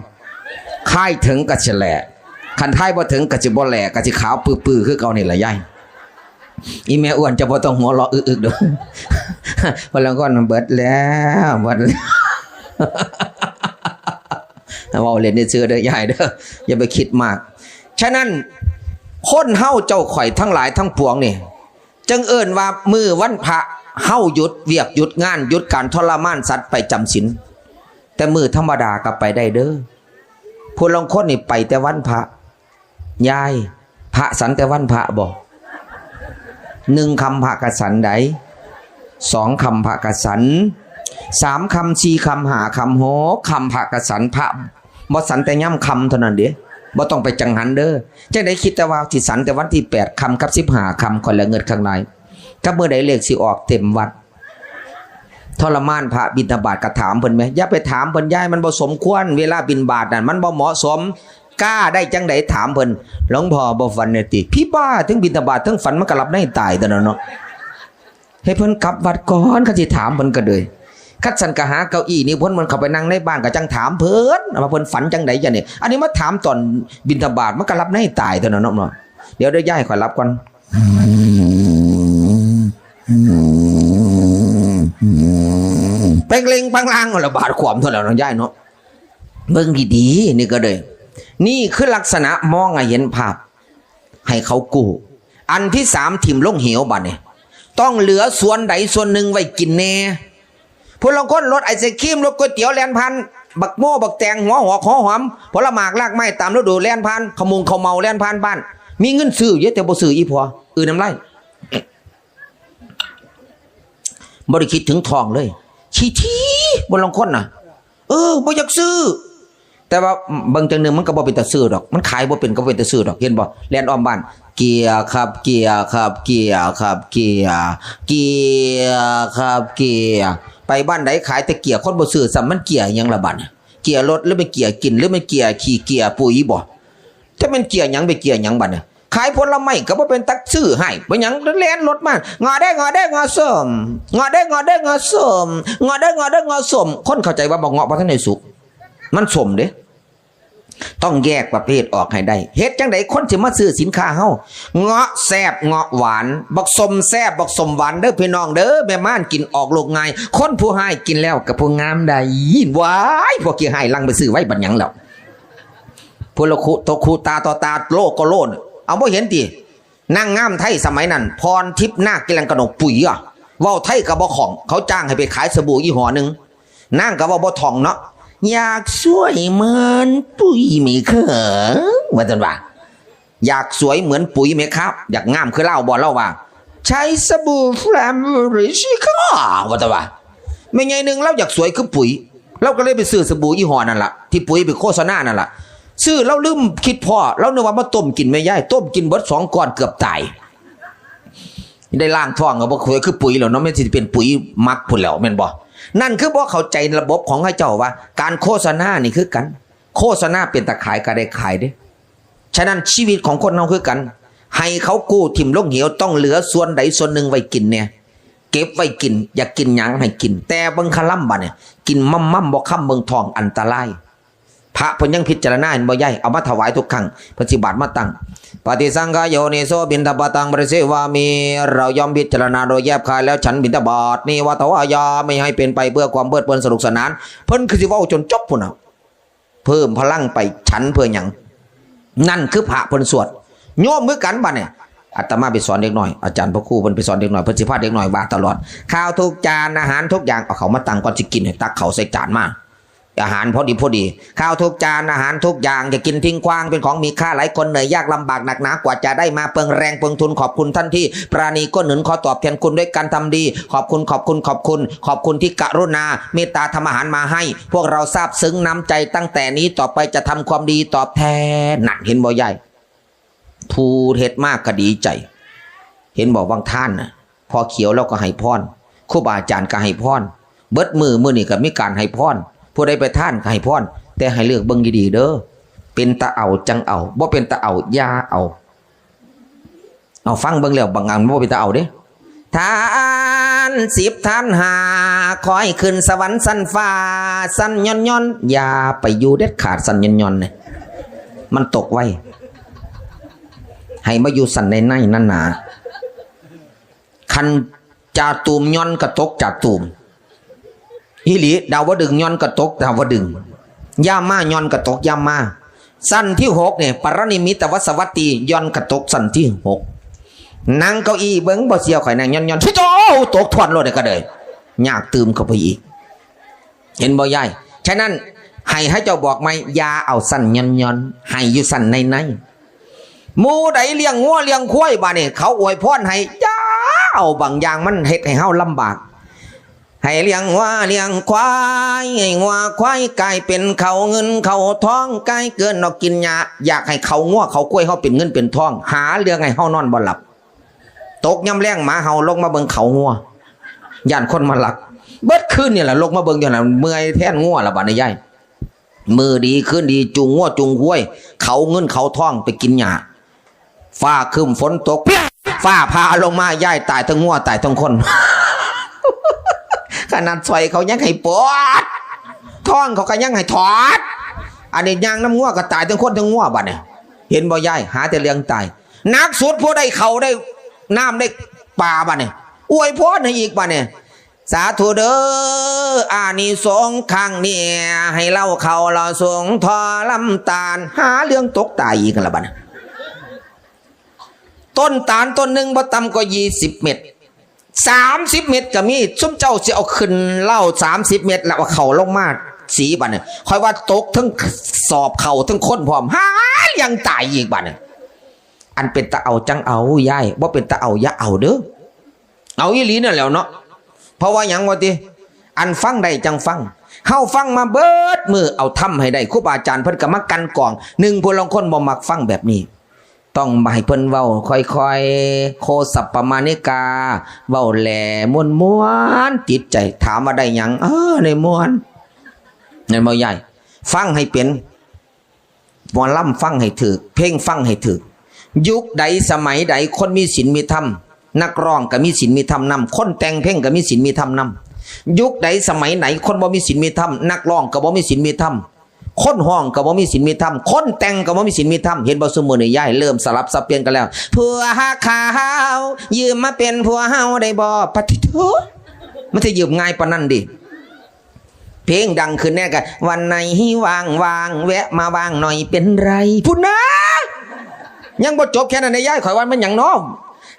ค่ายถึงก็สิแหล่ คันค่ายบ่ถึงก็สิบ่แหล่ ก็สิขาวปื้อๆคือเก่านี่ล่ะยาย อีแม่อ้วนจะบ่ต้องหัวเราะอึกๆเด้อ พลังก่อนเบิดแล้ว เบิดแล้ว เว้าเล่นซื่อๆเด้อยายเด้อ อย่าไปคิดมาก ฉะนั้น คนเฮาเจ้าข่อยทั้งหลายทั้งปวงนี่ จังเอิ้นว่ามื้อวันพระ เฮาหยุดเวียกหยุดงานหยุดการทรมานสัตว์ไปจำศีล แต่มื้อธรรมดาก็ไปได้เด้อ ผู้ลางคนนี่ไปแต่วันพระ ยาย พระสันแต่วันพระบ่ หนึ่งค่ำพระกะสันใด สองค่ำพระกะสัน สามค่ำ สี่ค่ำ ห้าค่ำ หกค่ำพระกะสัน พระบ่สันแต่ยามค่ำเท่านั้นเด้ บ่ต้องไปจังหันเด้อ จังใด๋คิดแต่ว่าสิสันแต่วันที่แปดค่ำกับสิบห้าค่ำ ข้อยละเงิดข้างใน กับมื้อใด๋เลขสิออกเต็มวัด ทรมานพระบิณฑบาตก็ถามเพิ่นแหม อย่าไปถามเพิ่นยาย มันบ่สมควร เวลาบิณฑบาตนั่น มันบ่เหมาะสม กล้าได้จังใด๋ถามเพิ่น หลวงพ่อบ่ฝันน่ะติ ผีบ้า เทิงบิณฑบาตเทิงฝัน มันก็หลับในตายตั๊วเนาะ ให้เพิ่นกลับวัดก่อน คันสิถามเพิ่นก็เลย คันซั้นก็หาเก้าอี้นิพนธ์เพิ่นเข้าไปนั่งในบ้านก็จั่งถามเพิ่น ว่าเพิ่นฝันจังใด๋จ้ะนี่ อันนี้มาถามตอนบิณฑบาต มันก็หลับในตายตั๊วเนาะเนาะ เดี๋ยวเด้อยาย ข้อยหลับก่อน เป่งเล็งปังลาง ละบาดความเท่านั้นเนาะยายเนาะ เบิ่งดีๆ นี่ก็เลย นี่คือลักษณะมองให้เห็นภาพ ให้เขากู้ อันที่สาม ถิ่มลงเหวบัดนี้ ต้องเหลือส่วนใดส่วนหนึ่งไว้กินแน่ ผู้ลางคนรถไอศครีม รถก๋วยเตี๋ยวแล่นผ่าน บักโม่ บักแตง หัวหอก หัวหอม ผลหมาก รากไม้ ตามฤดูแล่นผ่าน ขาวมุงขาวเหมาแล่นผ่านบ้าน มีเงินซื้ออยู่ แต่บ่ซื้ออีพ่อ อือน้ำลาย บ่ได้คิดถึงท้องเลย ขี้ที้ ผู้ลางคนน่ะ เออ บ่อยากซื้อ แต่ว่าเบิ่งจั่งหนึ่งมันก็บ่เป็นตาซื้อดอก มันขายบ่เป็นก็บ่เป็นตาซื้อดอก เห็นบ่ แล่นอ้อมบ้าน เกียร์ครับ เกียร์ครับ เกียร์ครับ เกียร์ เกียร์ครับ เกียร์ ไปบ้านใดขายแต่เกียร์ คนบ่ซื้อซ้ำ มันเกียร์หยังล่ะบัดนี้ เกียร์รถ หรือมันเกียร์กิน หรือมันเกียร์ขี้ เกียร์ปุ๋ยบ่ จะเป็นเกียร์หยัง เป็นเกียร์หยังบัดนี้ ขายผลไม้ก็บ่เป็นตาซื้อให้ เป็นหยัง แล่นรถมา เงาะเด้อ เงาะเด้อ เงาะส้ม เงาะเด้อ เงาะเด้อ เงาะส้ม เงาะเด้อ เงาะเด้อ เงาะส้ม คนเข้าใจว่าบักเงาะบ่ทันได้สุก มันส้มเด้ ต้องแยกประเภทออกให้ได้ เฮ็ดจั่งใด๋คนสิมาซื้อสินค้าเฮา เงาะแซ่บ เงาะหวาน บักส้มแซ่บ บักส้มหวานเด้อพี่น้องเด้อ แม่ม่านกินออกลูกง่าย คนผู้ฮ้ายกินแล้วก็ผู้งามได้ ว้าย พวกขี้ฮ้ายลังไปซื้อไว้บัดหยังแล้ว พวกละคุ ตกคุ ตาต่อตา โลก็โลน่ะ เอาบ่เห็นติ นางงามไทยสมัยนั้น พรทิพย์นาคกิรังกนก ปุ๋ยอะ เว้าไทยก็บ่คล่อง เขาจ้างให้ไปขายสบู่ยี่ห้อหนึ่ง นางก็เว้าบ่ท่องเนาะ อยากสวยเหมือนปุ๋ยไหมคะ ว่าซั่นว่า อยากสวยเหมือนปุ๋ยไหมครับ อยากงามคือลาวบ่ ลาวว่า ใช้สบู่แฟลมบริชค่ะ ว่าซั่นว่า แม่ใหญ่หนึ่งลาวอยากสวยคือปุ๋ย ลาวก็เลยไปซื้อสบู่ยี่ห้อนั่นล่ะ ที่ปุ๋ยไปโฆษณานั่นล่ะ ซื้อ ลาวลืมคิดพ้อ ลาวนึกว่ามาต้มกินแม่ยาย ต้มกินเบิดสองก้อนเกือบตาย ได้ล้างท้องก็บ่สวยคือปุ๋ยแล้วเนาะ แม่นสิเป็นปุ๋ยหมักพุ้นแล้วแม่นบ่ นั่นคือบ่เข้าใจระบบของเขาเจ้าว่า การโฆษณานี่คือกัน โฆษณาเป็นตาขายก็ได้ขายเด้ ฉะนั้นชีวิตของคนเฮาคือกัน ให้เขากู้ถิ่มลงเหว ต้องเหลือส่วนใดส่วนหนึ่งไว้กินแน่ เก็บไว้กิน อยากกินหยังให้กิน แต่เบิ่งคาร่ำบัดนี้ กินม่ำๆ บ่คำเบิ่งท้องอันตราย พระเพิ่นยังพิจารณาเห็นบ่ยาย เอามาถวายทุกครั้ง เพิ่นสิบาตรมาตั้ง ปฏิสังขโยนิโสบิณฑบาตังปริเสวามิ เราย่อมพิจารณาโดยแยบคายแล้วฉันบิณฑบาต นิวัตวายา ไม่ให้เป็นไปเพื่อความเพลิดเพลินสนุกสนาน เพิ่นคือสิเว้าจนจบพุ้นน่ะ เพิ่มพลังไปฉันเพื่อหยัง นั่นคือพระเพิ่นสวด โยมคือกันบัดนี้ อาตมาไปสอนเด็กน้อย อาจารย์พระครูเพิ่นไปสอนเด็กน้อย เพิ่นสิพาเด็กน้อยว่าตลอด ข้าวทุกจาน อาหารทุกอย่าง เอาเข้ามาตั้งก่อนสิกิน ให้ตักเข้าใส่จานมา อาหารพอดีพอดี ข้าวทุกจาน อาหารทุกอย่าง อย่ากินทิ้งขว้าง เป็นของมีค่า หลายคนเหนื่อยยากลำบากหนักหนากว่าจะได้มา เปลืองแรงเปลืองทุน ขอบคุณท่านที่ปราณีก้นหนุน ขอตอบแทนคุณด้วยการทำดี ขอบคุณ ขอบคุณ ขอบคุณ ขอบคุณที่กรุณาเมตตาทำอาหารมาให้ พวกเราซาบซึ้งน้ำใจ ตั้งแต่นี้ต่อไปจะทำความดีตอบแทน นั่น เห็นบ่ยาย ผู้เฮ็ดมากก็ดีใจ เห็นบ่ วังทานน่ะ พ่อเขียวเราก็ให้พร ครูบาอาจารย์ก็ให้พร เบิดมื้อ มื้อนี้ก็มีการให้พร ผู้ใดไปทานก็ให้พร แต่ให้เลือกเบิ่งดีๆเด้อ เป็นตาเอาจั่งเอา บ่เป็นตาเอาอย่าเอา เอาฟังเบิ่งแล้วบางอันบ่เป็นตาเอาเด้ ท่านสิบท่านห้า ขอให้ขึ้นสวรรค์ชั้นฟ้า ชั้นย่อนๆ อย่าไปอยู่เด็ดขาด ชั้นย่อนๆ เนี่ย มันตกไว ให้มาอยู่ชั้นในๆ นั่นหนา คันจาตูมย่อนก็ตกจาตูม อีหลี ดาวดึงส์ย่อนก็ตกดาวดึงส์ ย่ามาย่อนก็ตกย่ามา ชั้นที่หกเนี่ย ปรนิมมิตวสวัตตี ย่อนก็ตกชั้นที่หก นั่งเก้าอี้เบิ่ง บ่เชื่อข่อยนั่งย่อนๆ ชิโต ตกท่อนโลดก็เลย ยากตื่มเข้าไปอีก เห็นบ่ยาย ฉะนั้น ให้ ให้เจ้าบอกไหม อย่าเอาชั้นย่อนๆ ให้อยู่ชั้นในๆ หมู่ใดเลี้ยงงัวเลี้ยงควายบาดนี้ เขาอวยพรให้ อย่าเอา บางอย่างมันเฮ็ดให้เฮาลำบาก ให้เลี้ยงงัวเลี้ยงควาย ให้งัวควายกลายเป็นเขาเงินเขาทอง กลายเกินออกกินหญ้า อยากให้เขางัวเขาควายเฮาเป็นเงินเป็นทอง หาเรื่องให้เฮานอนบ่หลับ ตกยามแลงหมาเห่าลงมาเบิ่งเขางัว ย่านคนมาลัก เบิดคืนนี่แหละลงมาเบิ่งอยู่นั่น เมื่อยแทนงัวละบาดนี้ยาย มื้อดีคืนดี จูงงัวจูงควาย เขาเงินเขาทองไปกินหญ้า ฟ้าครึ้มฝนตก เปี้ย ฟ้าผ่าลงมา ยายตายทั้งงัวตายทั้งคน ขนาดสร้อยเขายังให้ปลด ทองเขาก็ยังให้ถอด อันนี้ย่างนำงัวก็ตายทั้งคนทั้งงัวบาดนี้ เห็นบ่ยาย หาแต่เรื่องตาย หนักสุดผู้ได้เขาได้น้ำได้ปลาบาดนี้ อวยพรให้อีกบาดนี้ สาธุเด้อ อานิสงส์ครั้งนี้ ให้เราเขาเราสงทอลำตาล หาเรื่องตกตายอีกแล้วบาดนี้ ต้นตาลต้นหนึ่งบ่ต่ำกว่ายี่สิบเม็ด สามสิบเม็ดก็มี ซุมเจ้าสิเอาขึ้นเล้าสามสิบเม็ด แล้วเอาเขาลงมาสีบาดนี้ ข่อยว่าตกทั้งสอบเขาทั้งคนพร้อม หาเรื่องตายอีกบาดนี้ อันเป็นตาเอาจั่งเอายาย บ่เป็นตาเอาอย่าเอาเด้อ เอาอีหลีนั่นแหล้วเนาะ เพราะว่าหยังวะติ อันฟังได้จั่งฟัง เฮาฟังมาเบิดมื้อ เอาทำให้ได้ ครูบาอาจารย์เพิ่นก็มากันกรอง หนึ่งผู้ลางคนบ่มักฟังแบบนี้ ต้องให้เพิ่นเว้าค่อยๆ โคสัปปมาณิกา เว้าแหล่ม่วนๆ จิตใจ ถามว่าได้หยัง เออ ได้ม่วน แม่นบ่ยาย ฟังให้เป็น หมอลำฟังให้ถืก เพลงฟังให้ถืก ยุคใดสมัยใดคนมีศีลมีธรรม นักร้องก็มีศีลมีธรรมนำ คนแต่งเพลงก็มีศีลมีธรรมนำ ยุคใดสมัยไหนคนบ่มีศีลมีธรรม นักร้องก็บ่มีศีลมีธรรม คนฮ้องก็บ่มีศีลมีธรรม คนแต่งก็บ่มีศีลมีธรรม เห็นบ่ ซุมื้อนี้ยายเริ่มสลับสับเปลี่ยนกันแล้ว ผัวขาว ยืมมาเป็นผัวเฮาได้บ่ ปะติโธ่ มันสิยืมง่ายปานนั้นติ เพลงดังขึ้นแน่ก็ วันไหนว่างๆ แวะมาว่างหน่อยเป็นไร พุ้นนะ ยังบ่จบแค่นั้นนะยาย ข่อยว่ามันหยังน้อ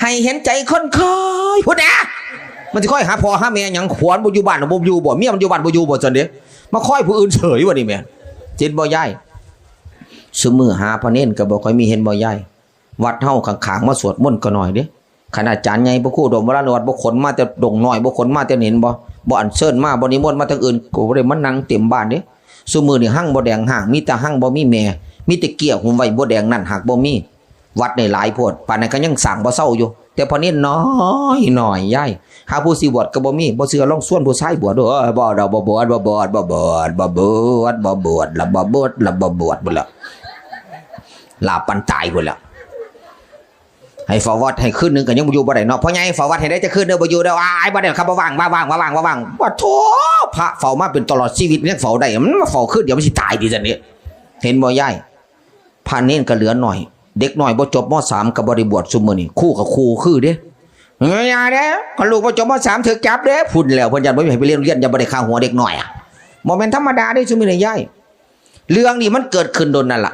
ให้เห็นใจคนคอย พุ้นนะ มันสิคอยหาพ่อหาแม่หยัง ผัวมันบ่อยู่บ้านบ่อยู่บ่ เมียมันอยู่บ้านบ่อยู่บ่ ซั่นเด้ มาคอยผู้อื่นเฉยว่านี่แหม เห็นบ่ยาย ซุมื้อหาพระเณรก็บ่ค่อยมี เห็นบ่ยาย วัดเฮาข้างๆ มาสวดมนต์ก็น้อยเด้ คันอาจารย์ใหญ่พระครูดมวรานุวัฒน์บ่ขนมาแต่ดงน้อย บ่ขนมาแต่เห็นบ่ บ่อัญเชิญมา บ่นิมนต์มาทางอื่น ก็บ่ได้มานั่งเต็มบ้านเด้ ซุมื้อนี้หังบ่แดงห้าง มีแต่หังบ่มีแม่ มีแต่เกี้ยหุ้มไว้บ่แดงนั่นหากบ่มี วัดนี่หลายโพด ปานนั้นก็ยังสร้างบ่เซาอยู่ แต่พระเณรน้อยน้อยยาย หาผู้สิบวชก็บ่มี บ่เชื่อลองชวนผู้ชายบวชดู เอ้ย บ่ดอก บ่บวช บ่บวช บ่บวช บ่บวช บ่บวช ละบ่บวช ละบ่บวช พุ้นละ ลาบปานตายพุ้นละ ให้เฝ้าวัดให้คืนหนึ่งก็ยังบ่อยู่บ่ได้เนาะ พ่อใหญ่เฝ้าวัดให้ได้จักคืนเด้อ บ่อยู่เด้อ อ้าย บ่ได้ครับ บ่ว่าง บ่ว่าง บ่ว่าง บ่ว่าง ว่าโธ่ พระเฝ้ามาเป็นตลอดชีวิตยังเฝ้าได้ มันมาเฝ้าคืนเดียวมันสิตายติ ซั่นนี่ เห็นบ่ยาย พระเณรก็เหลือน้อย เด็กน้อยบ่จบ ม.สาม ก็บ่ได้บวชซุมื้อนี้ ครูก็ครูคือเด้ เฮ้ย อย่าเด้อ คันลูกบ่จบ ม.สาม ถูกจับเด้ พุ้นแล้ว เพิ่นย้านบ่มีให้ไปเรียนโรงเรียน ย้านบ่ได้ค่าหัวเด็กน้อยอะ บ่แม่นธรรมดาเด้ซุมื้อนี้ยาย เรื่องนี้มันเกิดขึ้นโดนนั่นล่ะ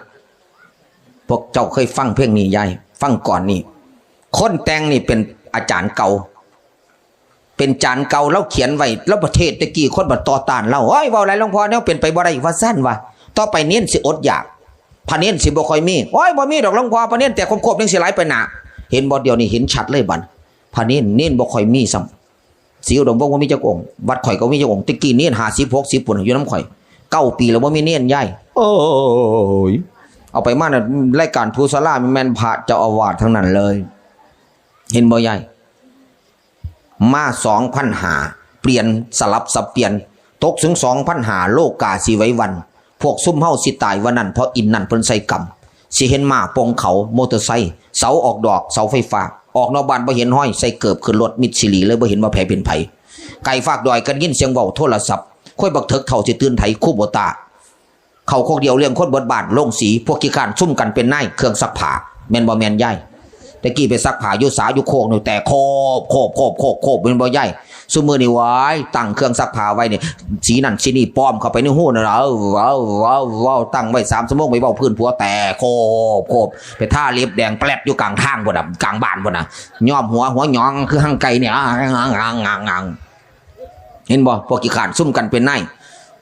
พวกเจ้าเคยฟังเพลงนี้ยาย ฟังก่อนนี่ คนแต่งนี่เป็นอาจารย์เก่า เป็นจานเก่า ลาวเขียนไว้ ลาวประเทศแต่กี้คนบัดต่อต้านลาว โอ้ย เว้าหลายหลวงพ่อ แนวเป็นไปบ่ได้ ว่าซั่นว่า ต่อไปเณรสิอดอยาก พระเณรสิบ่ค่อยมี โอ้ย บ่มีดอกหลวงพ่อ พระเณรแต่ครบๆ จั่งสิหลายไปหน้า เห็นบ่ เดี๋ยวนี้เห็นชัดเลยบัด พระเณร เณรบ่ค่อยมีซ้ำ ศรีอุดมวงศ์บ่มีจักองค์ วัดข่อยก็บ่มีจักองค์ แต่กี้เณรห้าสิบ หกสิบ พุ้นน่ะ อยู่นำข่อย เก้าปีแล้วบ่มีเณร ยาย โอ้ย เอาไปมาน่ะ รายการภูศาลาแม่นพระเจ้าอาวาสทั้งนั้นเลย เห็นบ่ ยาย มา สองพันห้า เปลี่ยน สลับสับเปลี่ยน ตกถึง สองพันห้า โลกาสิไหวหวั่น พวกซุมเฮาสิตายวันนั้น เพราะอินนั่นเพิ่นใส่กรรม สิเห็นม้าป่งเขา มอเตอร์ไซค์ เสาออกดอก เสาไฟฟ้า ออกนอกบ้านบ่เห็นห้อย ใส่เกิบขึ้นรถมิตรสิริเลย บ่เห็นว่าไผเป็นไผ ไก่ฟากดอยกันยินเสียงเว้าโทรศัพท์ ค่อยบักเถิกเฒ่าสิตื่นไถคูโบตา เข้าโคกเดียวเลี้ยงคนเบิดบ้าน ลงสี พวกขี้ข้านซุ่มกันเป็นนายเครื่องซักผ้า แม่นบ่แม่นยาย แต่กี้ไปซักผ้าอยู่สาอยู่โคกนี่ แต่โคบ โคบ โคบ โคบ โคบ แม่นบ่ยาย ซุมื้อนี้ ว้าย ตั้งเครื่องซักผ้าไว้นี่ สีนั่นสีนี่ปลอมเข้าไปในหูนั่นล่ะ เอ้า เอ้า เอ้า เอ้า ตั้งไว้สามชั่วโมง ไปเว้าพื้นผัว แต่โคบ โคบ ไปทาเล็บแดงแปลดอยู่กลางทางพุ้นน่ะ กลางบ้านพุ้นน่ะ ย้อมหัว หัวหยองคือหางไก่เนี่ย อ่าง อ่าง อ่าง อ่าง อ่าง เห็นบ่ พวกขี้ข้านซุ่มกันเป็นนาย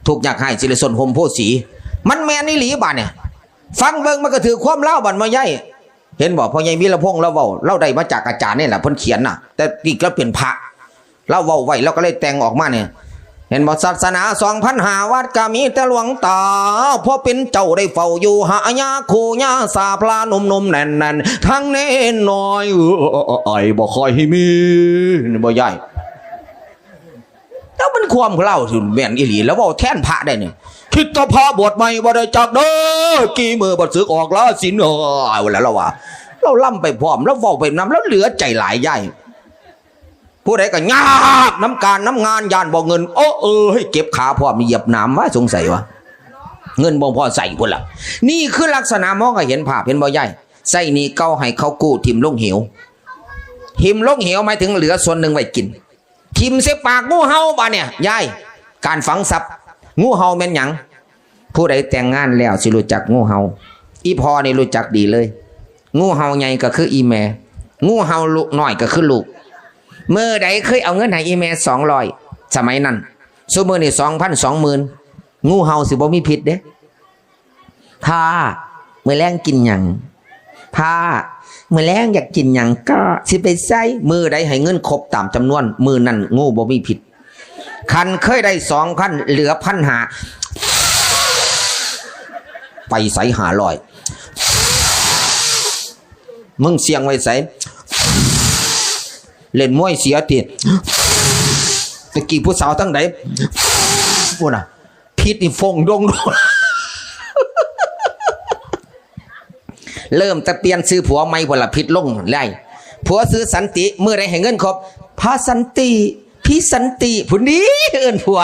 ทุกข์ยากไร้สิริสนห่มโพธิ์สี มันแม่นอีหลีบาดเนี่ย ฟังเบิ่งมันก็ถือความลาวบัด บ่ยาย เห็นบ่ พ่อใหญ่วีรพงษ์ลาวเว้า ลาวได้มาจากอาจารย์นี่แหละ เพิ่นเขียนน่ะ แต่กี้ลาวเป็นพระ ลาวเว้าไว้ ลาวก็เลยแต่งออกมาเนี่ย เห็นบ่ ศาสนา สองพันห้า วัดก็มีแต่หลวงตา เพราะเป็นเจ้าได้เฝ้าอยู่ หายาคู่ยาสาพระหนุ่มๆ แน่นๆ ทั้งเณรน้อย เอ้ย บ่ค่อยมี บ่ยาย แล้วมันความเล่าสิแม่นอีหลี แล้วเว้าแทนพระได้นี่ คิดต่อพระบวชใหม่บ่ได้จักเด้อ กี่มื้อบ่สึกออกลาศีล เอ้ย ว่าแล้วลาวว่า ลาวลำไปพร้อม ลาวเว้าไปนำ ลาวเหลือใจหลายยาย ผู้ใดก็ยากนำการนำงาน ย้านบ่เงิน โอ้ เอ้ย เก็บขาพร้อม เหยียบหนามว่า สงสัยว่า เงินบ่พอใส่พุ้นล่ะ นี่คือลักษณะมองก็เห็นภาพ เห็นบ่ยาย ใส่หนี้เก่าให้เขากู้ ถิ่มลงเหว ถิ่มลงเหวหมายถึงเหลือส่วนหนึ่งไว้กิน ถิ่มใส่ปากงูเห่าบาดเนี่ย ยาย การฝังทรัพย์ งูเห่าแม่นหยัง ผู้ใดแต่งงานแล้วสิรู้จักงูเห่า อีพ่อนี่รู้จักดีเลย งูเห่าใหญ่ก็คืออีแม่ งูเห่าลูกน้อยก็คือลูก มื้อใดเคยเอาเงินให้อีแม่ สองร้อย สมัยนั้น ซุมื้อนี้ สองพัน สองหมื่น งูเห่าสิบ่มีพิษเด้ พ่อ มื้อแลงกินหยัง พ่อ มื้อแลงอยากกินหยังก็สิไปใส่ มื้อใดให้เงินครบตามจำนวน มื้อนั้นงูบ่มีพิษ คันเคยได้ สองพัน เหลือ พันห้า ไปใส่ ห้าร้อย มึงเสี่ยงไว้ใส่ เล่นมวยเสียติ ตะกี้ผู้สาวทั้งใด พุ้นน่ะ พิษนี่ฟงดงดง เริ่มแต่เปลี่ยนชื่อผัวใหม่พุ้นล่ะ พิษลงไล่ ผัวชื่อสันติ มื้อใดให้เงินครบ พ่อสันติ พี่สันติ พุ้นนี้เอิ้นผัว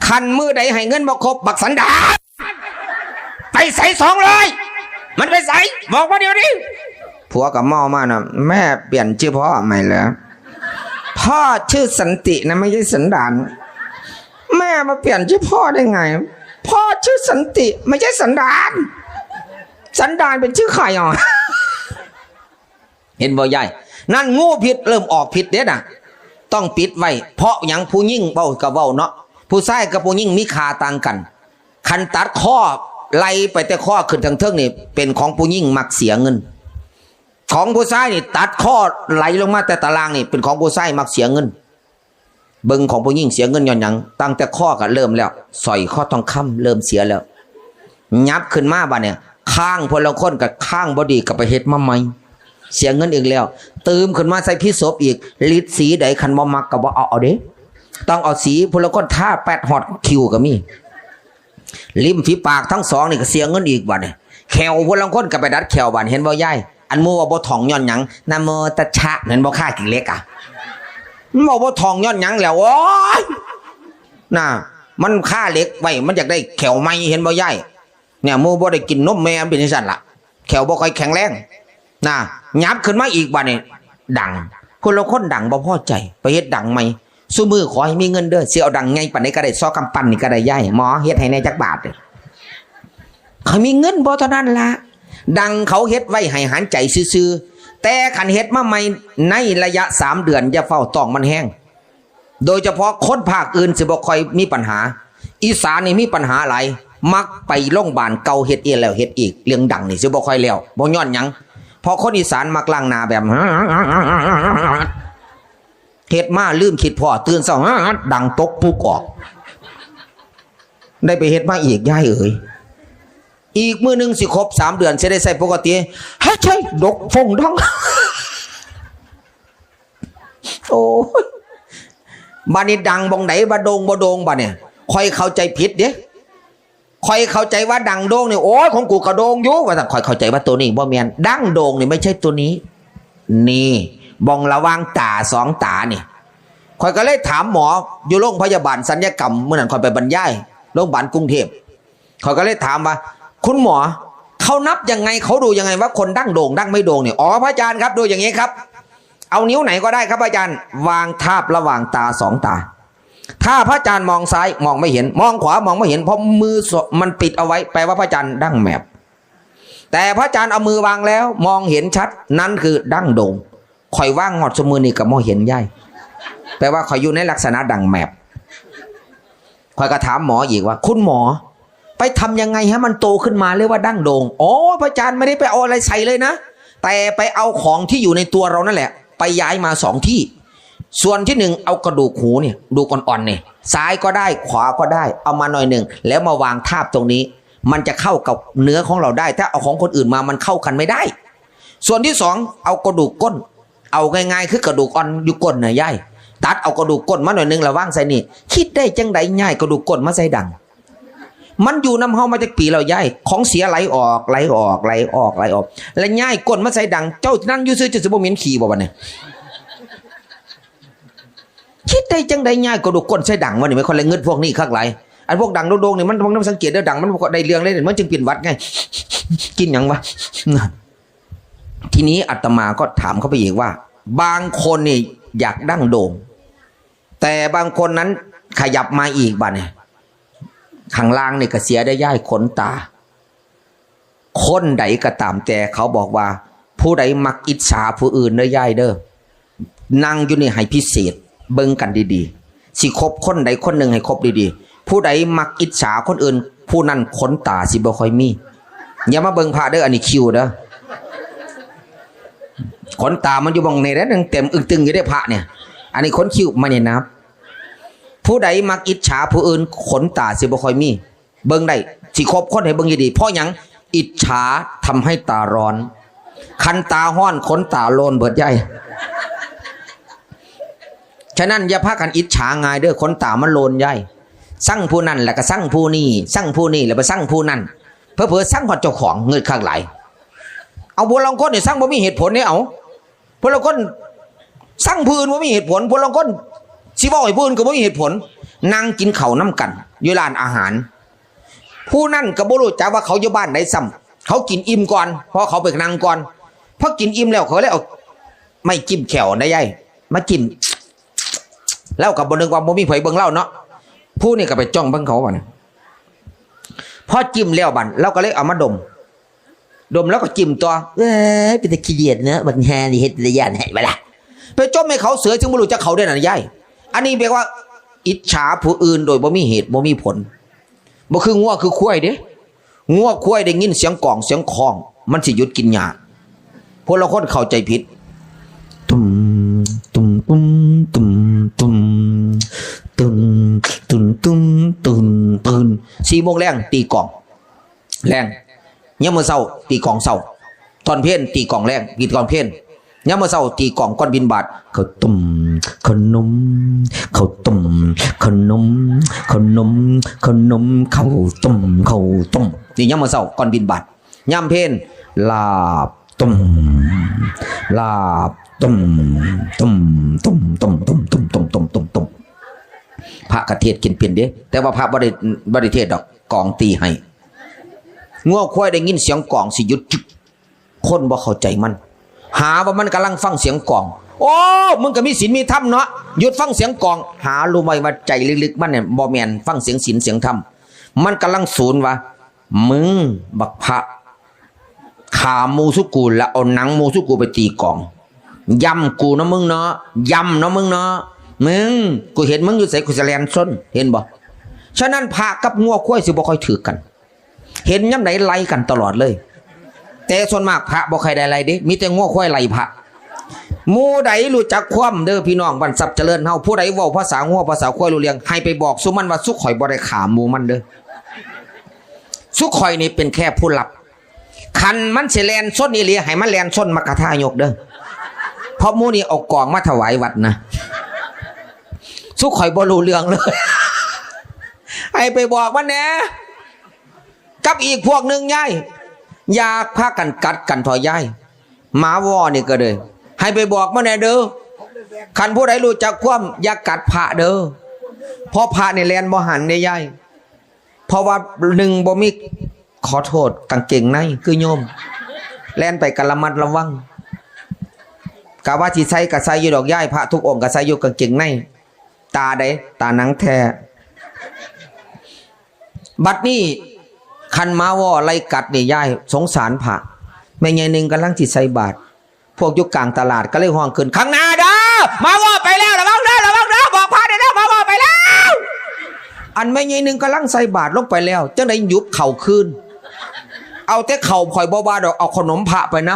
คันมื้อใดให้เงินบ่ครบ บักสันดาน ไปใส่ สองร้อย มันไปใส่ บอกมาเดี๋ยวนี้ ผัวก็เมามาน่ะ แม่เปลี่ยนชื่อพ่อใหม่เหรอ พ่อชื่อสันตินะ ไม่ใช่สันดาน แม่มาเปลี่ยนชื่อพ่อได้ไง พ่อชื่อสันติ ไม่ใช่สันดาน สันดานเป็นชื่อใครอ่ะ เห็นบ่ยาย นั่นงูพิษเริ่มออกพิษเด้น่ะ ต้องปิดไว้ เพราะหยัง ผู้หญิงเว้าก็เว้าเนาะ ผู้ชายกับผู้หญิงมีค่าต่างกัน คันตัดคอไล่ไปแต่คอขึ้นทางเทิงนี่ เป็นของผู้หญิงมักเสียเงิน ของผู้ชายนี่ตัดคอไหลลงมาแต่ตารางนี่ เป็นของผู้ชายมักเสียเงิน เบิ่งของผู้หญิงเสียเงินย้อนหยัง ตั้งแต่คอก็เริ่มแล้ว สร้อยคอทองคำเริ่มเสียแล้ว ยับขึ้นมาบัดเนี่ย ข้างพลคนก็ข้างบ่ดีก็ไปเฮ็ดมาใหม่ เสียเงินอีกแล้ว ตื่มขึ้นมาใส่พิษศพอีก ลิดสีใดคันบ่มักก็บ่เอา เอาเด้ ต้องเอาสีพลคนทาแปดฮอดคิ้วก็มี ริมฝีปากทั้งสองนี่ก็เสียเงินอีกบัดเนี่ย แข้วพลคนก็ไปดัดแข้วบัด เห็นบ่ยาย อันหมู่ว่าบ่ถ่องย้อนหยัง นะโมตัสสะ เห็นบ่ ค่าขี้เหล็กอะ มันบอกว่าถ่องย้อนหยังแล้ว โอ้ย น่ะ มันค่าเหล็กไว้ มันอยากได้แข้วใหม่ เห็นบ่ยาย เนี่ย หมู่บ่ได้กินนมแม่ มันเป็นจังซั่นล่ะ แข้วบ่ค่อยแข็งแรง น่ะ ยับขึ้นมาอีกบัดนี่ ดัง คนละคนดังบ่พอใจ ไปเฮ็ดดังใหม่ ซุมื้อขอให้มีเงินเด้อ สิเอาดังใหญ่ปานใดก็ได้ ซอกำปั้นนี่ก็ได้ยาย หมอเฮ็ดให้แหน่จักบาทเด้อ เขามีเงินบ่เท่านั้นล่ะ ดังเขาเฮ็ดไว้ให้หันใจซื่อ แต่คันเฮ็ดมาใหม่ในระยะสามเดือน อย่าเฝ้าต้องมันแฮง โดยเฉพาะคนภาคอื่นสิบ่ค่อยมีปัญหา อีสานนี่มีปัญหาหลาย มักไปโรงบาลเก่าเฮ็ดอีกแล้วเฮ็ดอีก เรื่องดังนี่สิบ่ค่อยแล้ว บ่ย้อนหยัง เพราะคนอีสานมักล้างหน้าแบบ เฮ็ดมาลืมคิดพ้อ ตื่นเช้า ดังตกปุกออก ได้ไปเฮ็ดมาอีก ยายเอ๋ย อีกมื้อหนึ่งสิครบสามเดือน สิได้ใช้ปกติ เฮ้ย ใช่ ดกฟงดัง โอ้ย บาดนี้ดังบ่งใด บ่โด่งบ่โด่ง บาดเนี่ย ข้อยเข้าใจผิดเด้ ข้อยเข้าใจว่าดังโด่งนี่ โอ้ย ของกูก็โด่งอยู่ ว่าซั่น ข้อยเข้าใจว่าตัวนี้บ่แม่น ดั้งโด่งนี่ไม่ใช่ตัวนี้ นี่ บ่งระหว่างตาสองตานี่ ข้อยก็เลยถามหมออยู่โรงพยาบาลศัลยกรรม มื้อนั้นข้อยไปบรรยาย โรงพยาบาลกรุงเทพฯ ข้อยก็เลยถามว่า "คุณหมอ เขานับยังไง เขาดูยังไงว่าคนดั้งโด่งดั้งไม่โด่งเนี่ย" "อ๋อ พระอาจารย์ครับ ดูอย่างนี้ครับ เอานิ้วไหนก็ได้ครับอาจารย์ วางทาบระหว่างตาสองตา ถ้าพระอาจารย์มองซ้ายมองไม่เห็น มองขวามองไม่เห็น เพราะมือส- มันปิดเอาไว้ แปลว่าพระอาจารย์ดั้งแมบ แต่พระอาจารย์เอามือวางแล้วมองเห็นชัด นั่นคือดั้งโด่ง ข้อยว่างงอดสมือนี่ก็บ่เห็นยาย แปลว่าข้อยอยู่ในลักษณะดั้งแมบ ข้อยก็ถามหมออีกว่า "คุณหมอ ไปทำยังไงให้มันโตขึ้นมา เรียกว่าดั้งโด่ง" "อ๋อ พระอาจารย์ไม่ได้ไปเอาอะไรใส่เลยนะ แต่ไปเอาของที่อยู่ในตัวเรานั่นแหละ ไปย้ายมาสองที่ ส่วนที่หนึ่งเอากระดูกหูเนี่ย ดูกอ่อนๆเนี่ย ซ้ายก็ได้ ขวาก็ได้ เอามาหน่อยหนึ่ง แล้วมาวางทาบตรงนี้ มันจะเข้ากับเนื้อของเราได้ ถ้าเอาของคนอื่นมา มันเข้ากันไม่ได้ ส่วนที่สอง เอากระดูกก้น เอาง่ายๆ คือกระดูกอ่อนอยู่ก้นนะยาย ตัดเอากระดูกก้นมาหน่อยหนึ่ง แล้ววางใส่นี่ คิดได้จังใดย้ายกระดูกก้นมาใส่ดั้ง มันอยู่นำเฮามาจักปีแล้วยาย ของเสียไหลออก ไหลออก ไหลออก ไหลออก แล้วย้ายก้นมาใส่ดั้ง เจ้านั่งอยู่ซื่อ เจ้าสิบ่เหม็นขี้บ่บัดนี้ คิดได้จังใดย้ายกระดูกก้นใส่ดั้งวะนี่ ไม่ค่อยเลยงึดพวกนี้คักหลาย อันพวกดั้งโด่งๆนี่ มัน มันสังเกตเด้อ ดั้งมันบ่ค่อยได้เรื่องเลย มันจึงเป็นหวัดไง กินหยังวะ ทีนี้อาตมาก็ถามเข้าไปอีกว่า บางคนนี่อยากดั้งโด่ง แต่บางคนนั้นขยับมาอีกบัดเนี่ย ข้างล่างนี่ก็เสียได้ย้ายขนตา คนใดก็ตามแต่เขาบอกว่า ผู้ใดมักอิจฉาผู้อื่นเด้อยายเด้อ นั่งอยู่นี่ให้พิเศษ เบิ่งกันดีๆ สิคบคนใดคนหนึ่งให้คบดีๆ ผู้ใดมักอิจฉาคนอื่น ผู้นั้นขนตาสิบ่ค่อยมี อย่ามาเบิ่งพระเด้อ อันนี้คิ้วเด้อ ขนตามันอยู่หม่องนี่เด้อ เต็มอึ้งตึงอยู่เด้อพระเนี่ย อันนี้ขนคิ้วมาเนี่ยนับ ผู้ใดมักอิจฉาผู้อื่น ขนตาสิบ่ค่อยมี เบิ่งได้ สิคบคนให้เบิ่งดีๆ เพราะหยัง อิจฉาทำให้ตาร้อน คันตาฮ้อนขนตาโลนเบิดยาย ฉะนั้นอย่าพากันอิจฉาง่ายเด้อ ขนตามันโลนยาย ซังผู้นั้นแล้วก็ซังผู้นี้ ซังผู้นี้แล้วไปซังผู้นั้น เผลอๆซังฮอดเจ้าของ งึดคักหลาย เอา ผู้ลางคนนี่ซังบ่มีเหตุผลเด้ เอา ผู้ลางคนซังผู้อื่นบ่มีเหตุผล ผู้ลางคนสิเว้าให้ผู้อื่นก็บ่มีเหตุผล นั่งกินข้าวนำกันอยู่ร้านอาหาร ผู้นั้นก็บ่รู้จักว่าเขาอยู่บ้านใดซ้ำ เขากินอิ่มก่อน เพราะเขาไปนั่งก่อน พอกินอิ่มแล้วเขาเลยเอาไม้จิ้มแข้วนะยาย มาจิ้ม แล้วก็บ่นึกว่าบ่มีไผเบิ่งลาวเนาะ ผู้นี่ก็ไปจ้องเบิ่งเขาบัดนี้ พอจิ้มแล้วบัด เราก็เลยเอามาดม ดมแล้วก็จิ้มต่อ เอ้ย เป็นตาขี้เดียดเนาะ บักห่านี่เฮ็ดเป็นตาย้านให้บ่ล่ะ ไปจ้องให้เขาเสย จึงบ่รู้จักเขาเด้นั่นยาย อันนี้แปลว่า อิจฉาผู้อื่นโดยบ่มีเหตุบ่มีผล บ่คืองัวคือควายเด้ งัวควายได้ยินเสียงกองเสียงคอง มันสิหยุดกินหญ้า พวกลางคนเข้าใจผิด ตุ้ม ตุ้ม ตุ้ม ตุ้ม ตุ้ม ตุ้ม ตุ้ม ตุ้ม ตุ้ม ตุ้ม สี่โมงแลงตีกลอง แลง ยามมื้อเช้าตีกลองเช้า ตอนเพลตีกลองแลง ตีกลองเพล ยามมื้อเช้าตีกลองก่อนบิณฑบาต ข้าวต้ม ขนม ข้าวต้ม ขนม ขนม ขนม ข้าวต้ม ข้าวต้ม นี่ยามมื้อเช้าก่อนบิณฑบาต ยามเพล ลาบต้ม ลาบต้ม ต้ม ต้ม พระกะเทศน์กินเป็นเด้ แต่ว่าพระบ่ได้ บ่ได้เทศน์ดอก กลองตีให้ งัวควายได้ยินเสียงกลองสิหยุดจึก คนบ่เข้าใจมัน หาว่ามันกำลังฟังเสียงกลอง โอ้ มึงก็มีศีลมีธรรมเนาะ หยุดฟังเสียงกลอง หารู้ไหมว่าใจลึกๆมันเนี่ยบ่แม่นฟังเสียงศีลเสียงธรรม มันกำลังสูนว่า มึงบักพระ ขาหมู่ซุกู แล้วเอาหนังหมู่ซุกูไปตีกลอง ย่ำกูเนาะมึงเนาะ ย่ำเนาะมึงเนาะ มึง กูเห็นมึงอยู่ไส กูสิแล่นชน เห็นบ่ ฉะนั้นพระกับงัวควายสิบ่ค่อยถืกกัน เห็นยามใดไล่กันตลอดเลย แต่ส่วนมากพระบ่ค่อยได้ไล่เด้ มีแต่งัวควายไล่พระ หมู่ใดรู้จักความเด้อพี่น้อง บ้านทรัพย์เจริญเฮา ผู้ใดเว้าภาษางัวภาษาควายรู้เรื่อง ให้ไปบอกซุมันว่า ซุข่อยบ่ได้ฆ่าหมู่มันเด้อ ซุข่อยนี่เป็นแค่ผู้รับ คันมันสิแล่นชนอีหลี ให้มันแล่นชนมกธายกเด้อ เพราะหมู่นี้เอากลองมาถวายวัดนะ ซุข่อยบ่รู้เรื่องเลย ให้ไปบอกมันแหน่ กับอีกพวกหนึ่งยาย อย่าพากันกัดกันเถาะยาย หมาวอนี่ก็เลย ให้ไปบอกมันแหน่เด้อ คันผู้ใดรู้จักความ อย่ากัดพระเด้อ เพราะพระนี่แล่นบ่หันเด้ยาย เพราะว่าหนึ่งบ่มี ขอโทษ กางเกงในคือโยม แล่นไปก็ระมัดระวัง กะว่าสิใส่ก็ใส่อยู่ดอกยาย พระทุกองค์ก็ใส่อยู่กางเกงใน ตาใด ตาหนังแท้ บัดนี้คันหมาวอไล่กัดนี่ยาย สงสารพระ แม่ใหญ่หนึ่งกำลังสิใส่บาตร พวกอยู่กลางตลาดก็เลยฮ้องขึ้น "ข้างหน้าเด้อ หมาวอไปแล้ว ระวังเด้อ ระวังเด้อ บอกพระเด้อ หมาวอไปแล้ว" อันแม่ใหญ่หนึ่งกำลังใส่บาตรลงไปแล้ว จังได๋หยุบเข่าคืน เอาแต่เข่าข่อยบ่ว่าดอก เอาขนมพระไปน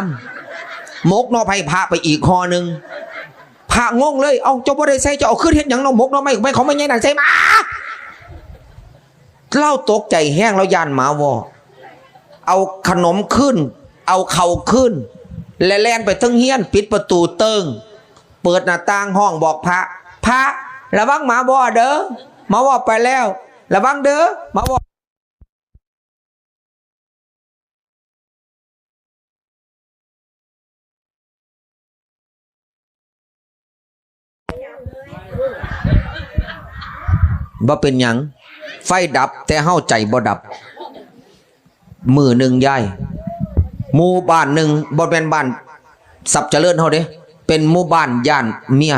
ำ หมกหน่อไม้พระไปอีกห่อหนึ่ง พระงงเลย "เอ้า เจ้าบ่ได้ใส่ เจ้าเอาคืนเฮ็ดหยังเนาะ หมกหน่อไม้ ไม่ของแม่ใหญ่นั่นใส่มา" ลาวตกใจแฮง ลาวย้านหมาวอ เอาขนมคืน เอาข้าวคืน และแล่นไปเทิงเฮือน ปิดประตูเติง เปิดหน้าต่างฮ้องบอกพระ "พระ ระวังหมาวอเด้อ หมาวอไปแล้ว ระวังเด้อ หมาวอ" บ่เป็นหยัง ไฟดับแต่เฮาใจบ่ดับ มื้อหนึ่งยาย หมู่บ้านหนึ่ง บ่แม่นบ้านทรัพย์เจริญเฮาเด้ เป็นหมู่บ้านย้านเมีย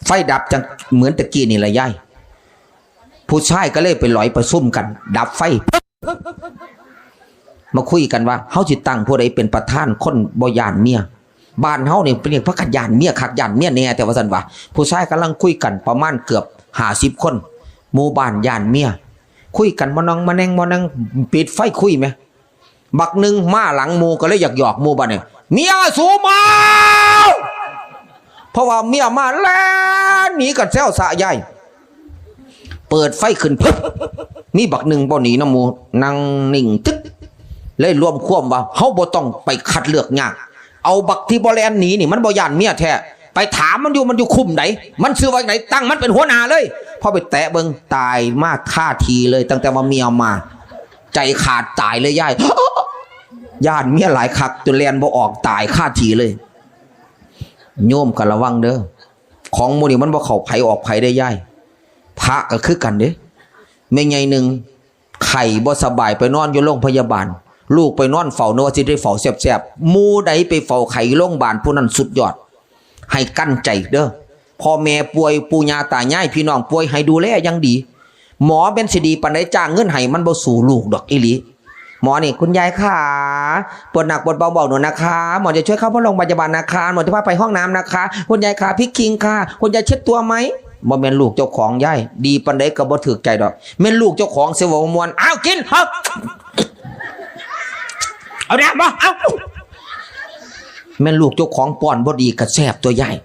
ไฟดับจังเหมือนตะกี้นี่ล่ะยาย ผู้ชายก็เลยไปหลอยประชุมกัน ดับไฟ มาคุยกันว่า เฮาสิตั้งผู้ใดเป็นประธาน คนบ่ย้านเมีย บ้านเฮานี่เป็นพากันย้านเมียคักย้านเมียแน่ แต่ว่าซั่นว่า ผู้ชายกำลังคุยกันประมาณเกือบห้าสิบคน หมู่บ้านย้านเมีย คุยกันบ่นองมาแนงบ่นัง ปิดไฟคุยแหม บักหนึ่งมาหลังหมู่ก็เลยอยากหยอกหมู่บัดนี้ "เมียสูมา" เพราะว่าเมียมาแล่นหนีกันแซวสะยาย เปิดไฟขึ้นปึ๊บ มีบักหนึ่งบ่หนีนำหมู่ นั่งนิ่งตึ๊ก เลยรวมความว่า เฮาบ่ต้องไปคัดเลือกยาก เอาบักที่บ่แล่นหนีนี่ มันบ่ย้านเมียแท้ ไปถามมันอยู่ มันอยู่คุ้มใด มันชื่อว่าไหน ตั้งมันเป็นหัวหน้าเลย พอไปแตะเบิ่ง ตายมาคาที่เลย ตั้งแต่ว่าเมียมา ใจขาดตายเลยยาย ย้านเมียหลายคัก จนแล่นบ่ออก ตายคาที่เลย โยมก็ระวังเด้อ ของหมู่นี้มันบ่เข้าไผออกไผได้ยาย พระก็คือกันเด้ แม่ใหญ่หนึ่ง ไข้บ่สบายไปนอนอยู่โรงพยาบาล ลูกไปนอนเฝ้า นึกว่าสิได้เฝ้าแซ่บๆ หมู่ใดไปเฝ้าไข้อยู่โรงพยาบาล ผู้นั้นสุดยอด ให้กั้นใจเด้อ พ่อแม่ป่วย ปู่ย่าตายายพี่น้องป่วย ให้ดูแลอย่างดี หมอแม่นสิดีปานใด จ้างเงินให้มันบ่สู้ลูกดอกอีหลี หมอนี่ "คุณยายขา ปวดหนักปวดเบาบอกหนูนะคะ หมอจะช่วยเข้าโรงพยาบาลนะคะ หมอจะพาไปห้องน้ำนะคะ คุณยายขา พลิกคิงค่ะ คุณยายเช็ดตัวไหม" บ่แม่นลูกเจ้าของยาย ดีปานใดก็บ่ถืกใจดอก แม่นลูกเจ้าของสิเว้าม่วน "อ้าว กิน เอา เอาน้ำบ่ เอา" แม่นลูกเจ้าของป้อนบ่ดีก็แซ่บตัวยาย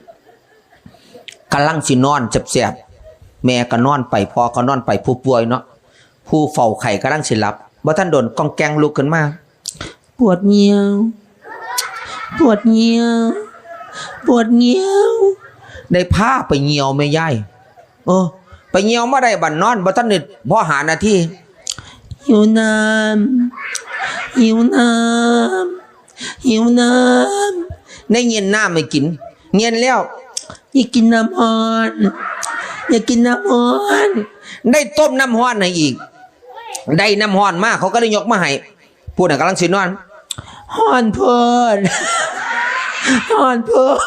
กำลังสินอนแซ่บๆ แม่ก็นอนไป พ่อก็นอนไป ผู้ป่วยเนาะ ผู้เฝ้าไข้กำลังสิหลับ บ่ทันโดน ก้องแก้งลุกขึ้นมา "ปวดเยี่ยว ปวดเยี่ยว ปวดเยี่ยว" ได้พาไปเยี่ยวแม่ยาย เออ ไปเยี่ยวมาได้บัดนอน บ่ทันได้พอห้านาที "หิวน้ำ หิวน้ำ หิวน้ำ" ได้เยียนน้ำให้กิน เยียนแล้ว "อยากกินน้ำฮ้อน อยากกินน้ำฮ้อน" ได้ต้มน้ำฮ้อนให้อีก ได้น้ำฮ้อนมา เขาก็เลยยกมาให้ ผู้นั้นกำลังสินอน "ฮ้อนโพด ฮ้อนโพด"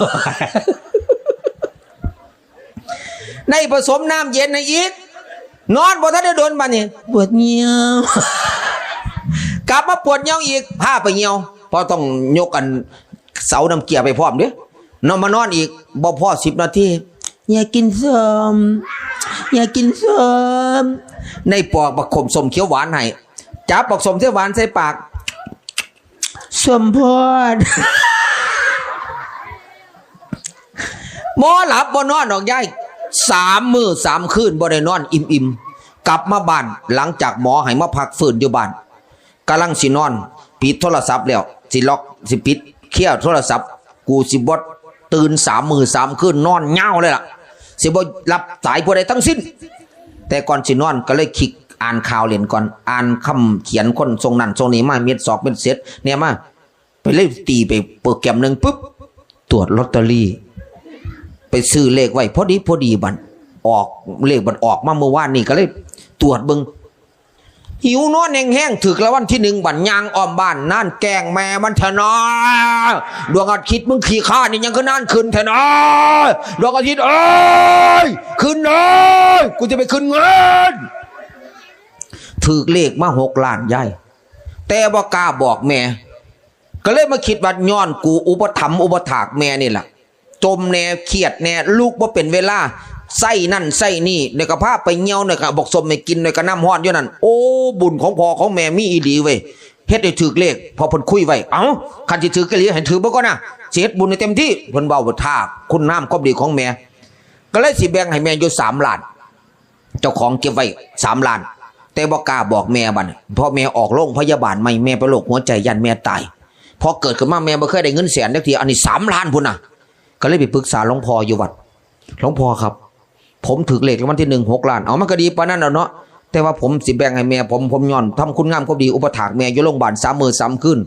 ได้ผสมน้ำเย็นให้อีก นอนบ่ทันได้โดนบัดนี้ "ปวดเยี่ยว" กลับมาปวดเยี่ยวอีก พาไปเยี่ยว เพราะต้องยกอันเสาน้ำเกลือไปพร้อมเด้ นอนมานอนอีก บ่พอสิบนาที อยากกินส้ม อยากกินส้ม ในปอกบักขมส้มเขียวหวานให้ จับบักส้มเขียวหวานใส่ปาก ส้มโพด บ่หลับบ่นอนดอกยาย สามมื้อสามคืนบ่ได้นอนอิ่มๆ กลับมาบ้าน หลังจากหมอให้มาพักฟื้นอยู่บ้าน กำลังสินอน ปิดโทรศัพท์แล้ว สิล็อก สิปิดเคลียร์โทรศัพท์ กูสิบ่ตื่นสามมื้อสามคืน นอนยาวเลยล่ะ สิบ่รับสายผู้ใดทั้งสิ้น แต่ก่อนสินอนก็เลยคลิกอ่านข่าวเล่นก่อน อ่านคำเขียนคนทรงนั้นทรงนี้มา เม็ดสอกเม็ดเศษเนี่ยมา ไปเลยตีไปโปรแกรมหนึ่งปุ๊บ ตรวจลอตเตอรี่ ไปซื้อเลขไว้พอดีพอดีบัด ออกเลขบัดออกมาเมื่อวานนี่ก็เลยตรวจเบิ่ง หิวนอนแฮงๆ ถืกรางวัลที่หนึ่งบัด ย่างอ้อมบ้าน นั่นแกล้งแม่มันแท้นา ดวงอาทิตย์มึงขี้ข้านี่ยังคือนั่นขึ้นแท้นา ดวงอาทิตย์เอ้ย ขึ้นเอ้ย กูจะไปขึ้นเงิน ถืกเลขมาหกล้านยาย แต่บ่กล้าบอกแม่ ก็เลยมาคิดว่าย้อนกูอุปถัมภ์อุปถากแม่นี่แหละ จมแน่เครียดแน่ ลูกบ่เป็นเวลา ใส่นั่นใส่นี่ ในกระพาไปเหี่ยวในกระบอกสมให้กินในกระน้ำฮ้อนอยู่นั่น โอ้ บุญของพ่อของแม่มีอีหลีเว้ย เฮ็ดให้ถืกเลข พอเพิ่นคุยไว้ เอ้า คันสิถืกอีหลีให้ถืกเบิ่งก่อนนะ สิเฮ็ดบุญให้เต็มที่ เพิ่นเว้าท่าคุณงามความดีของแม่ ก็เลยสิแบ่งให้แม่อยู่สามล้าน เจ้าของเก็บไว้สามล้าน แต่บ่กล้าบอกแม่บัดนี้ เพราะแม่ออกโรงพยาบาลใหม่ แม่เป็นโรคหัวใจ ย่านแม่ตาย พอเกิดขึ้นมาแม่บ่เคยได้เงินแสนจักเทื่อ อันนี้สามล้านพุ้นน่ะ ก็เลยไปปรึกษาหลวงพ่ออยู่วัด หลวงพ่อครับ ผมถืกเลขรางวัลที่หนึ่งหกล้าน เอามันก็ดีปานนั้นแล้วเนาะ แต่ว่าผมสิแบ่งให้แม่ผม ผมย้อนทำคุณงามความดีอุปถากแม่อยู่โรงพยาบาลสามมื้อสามคืน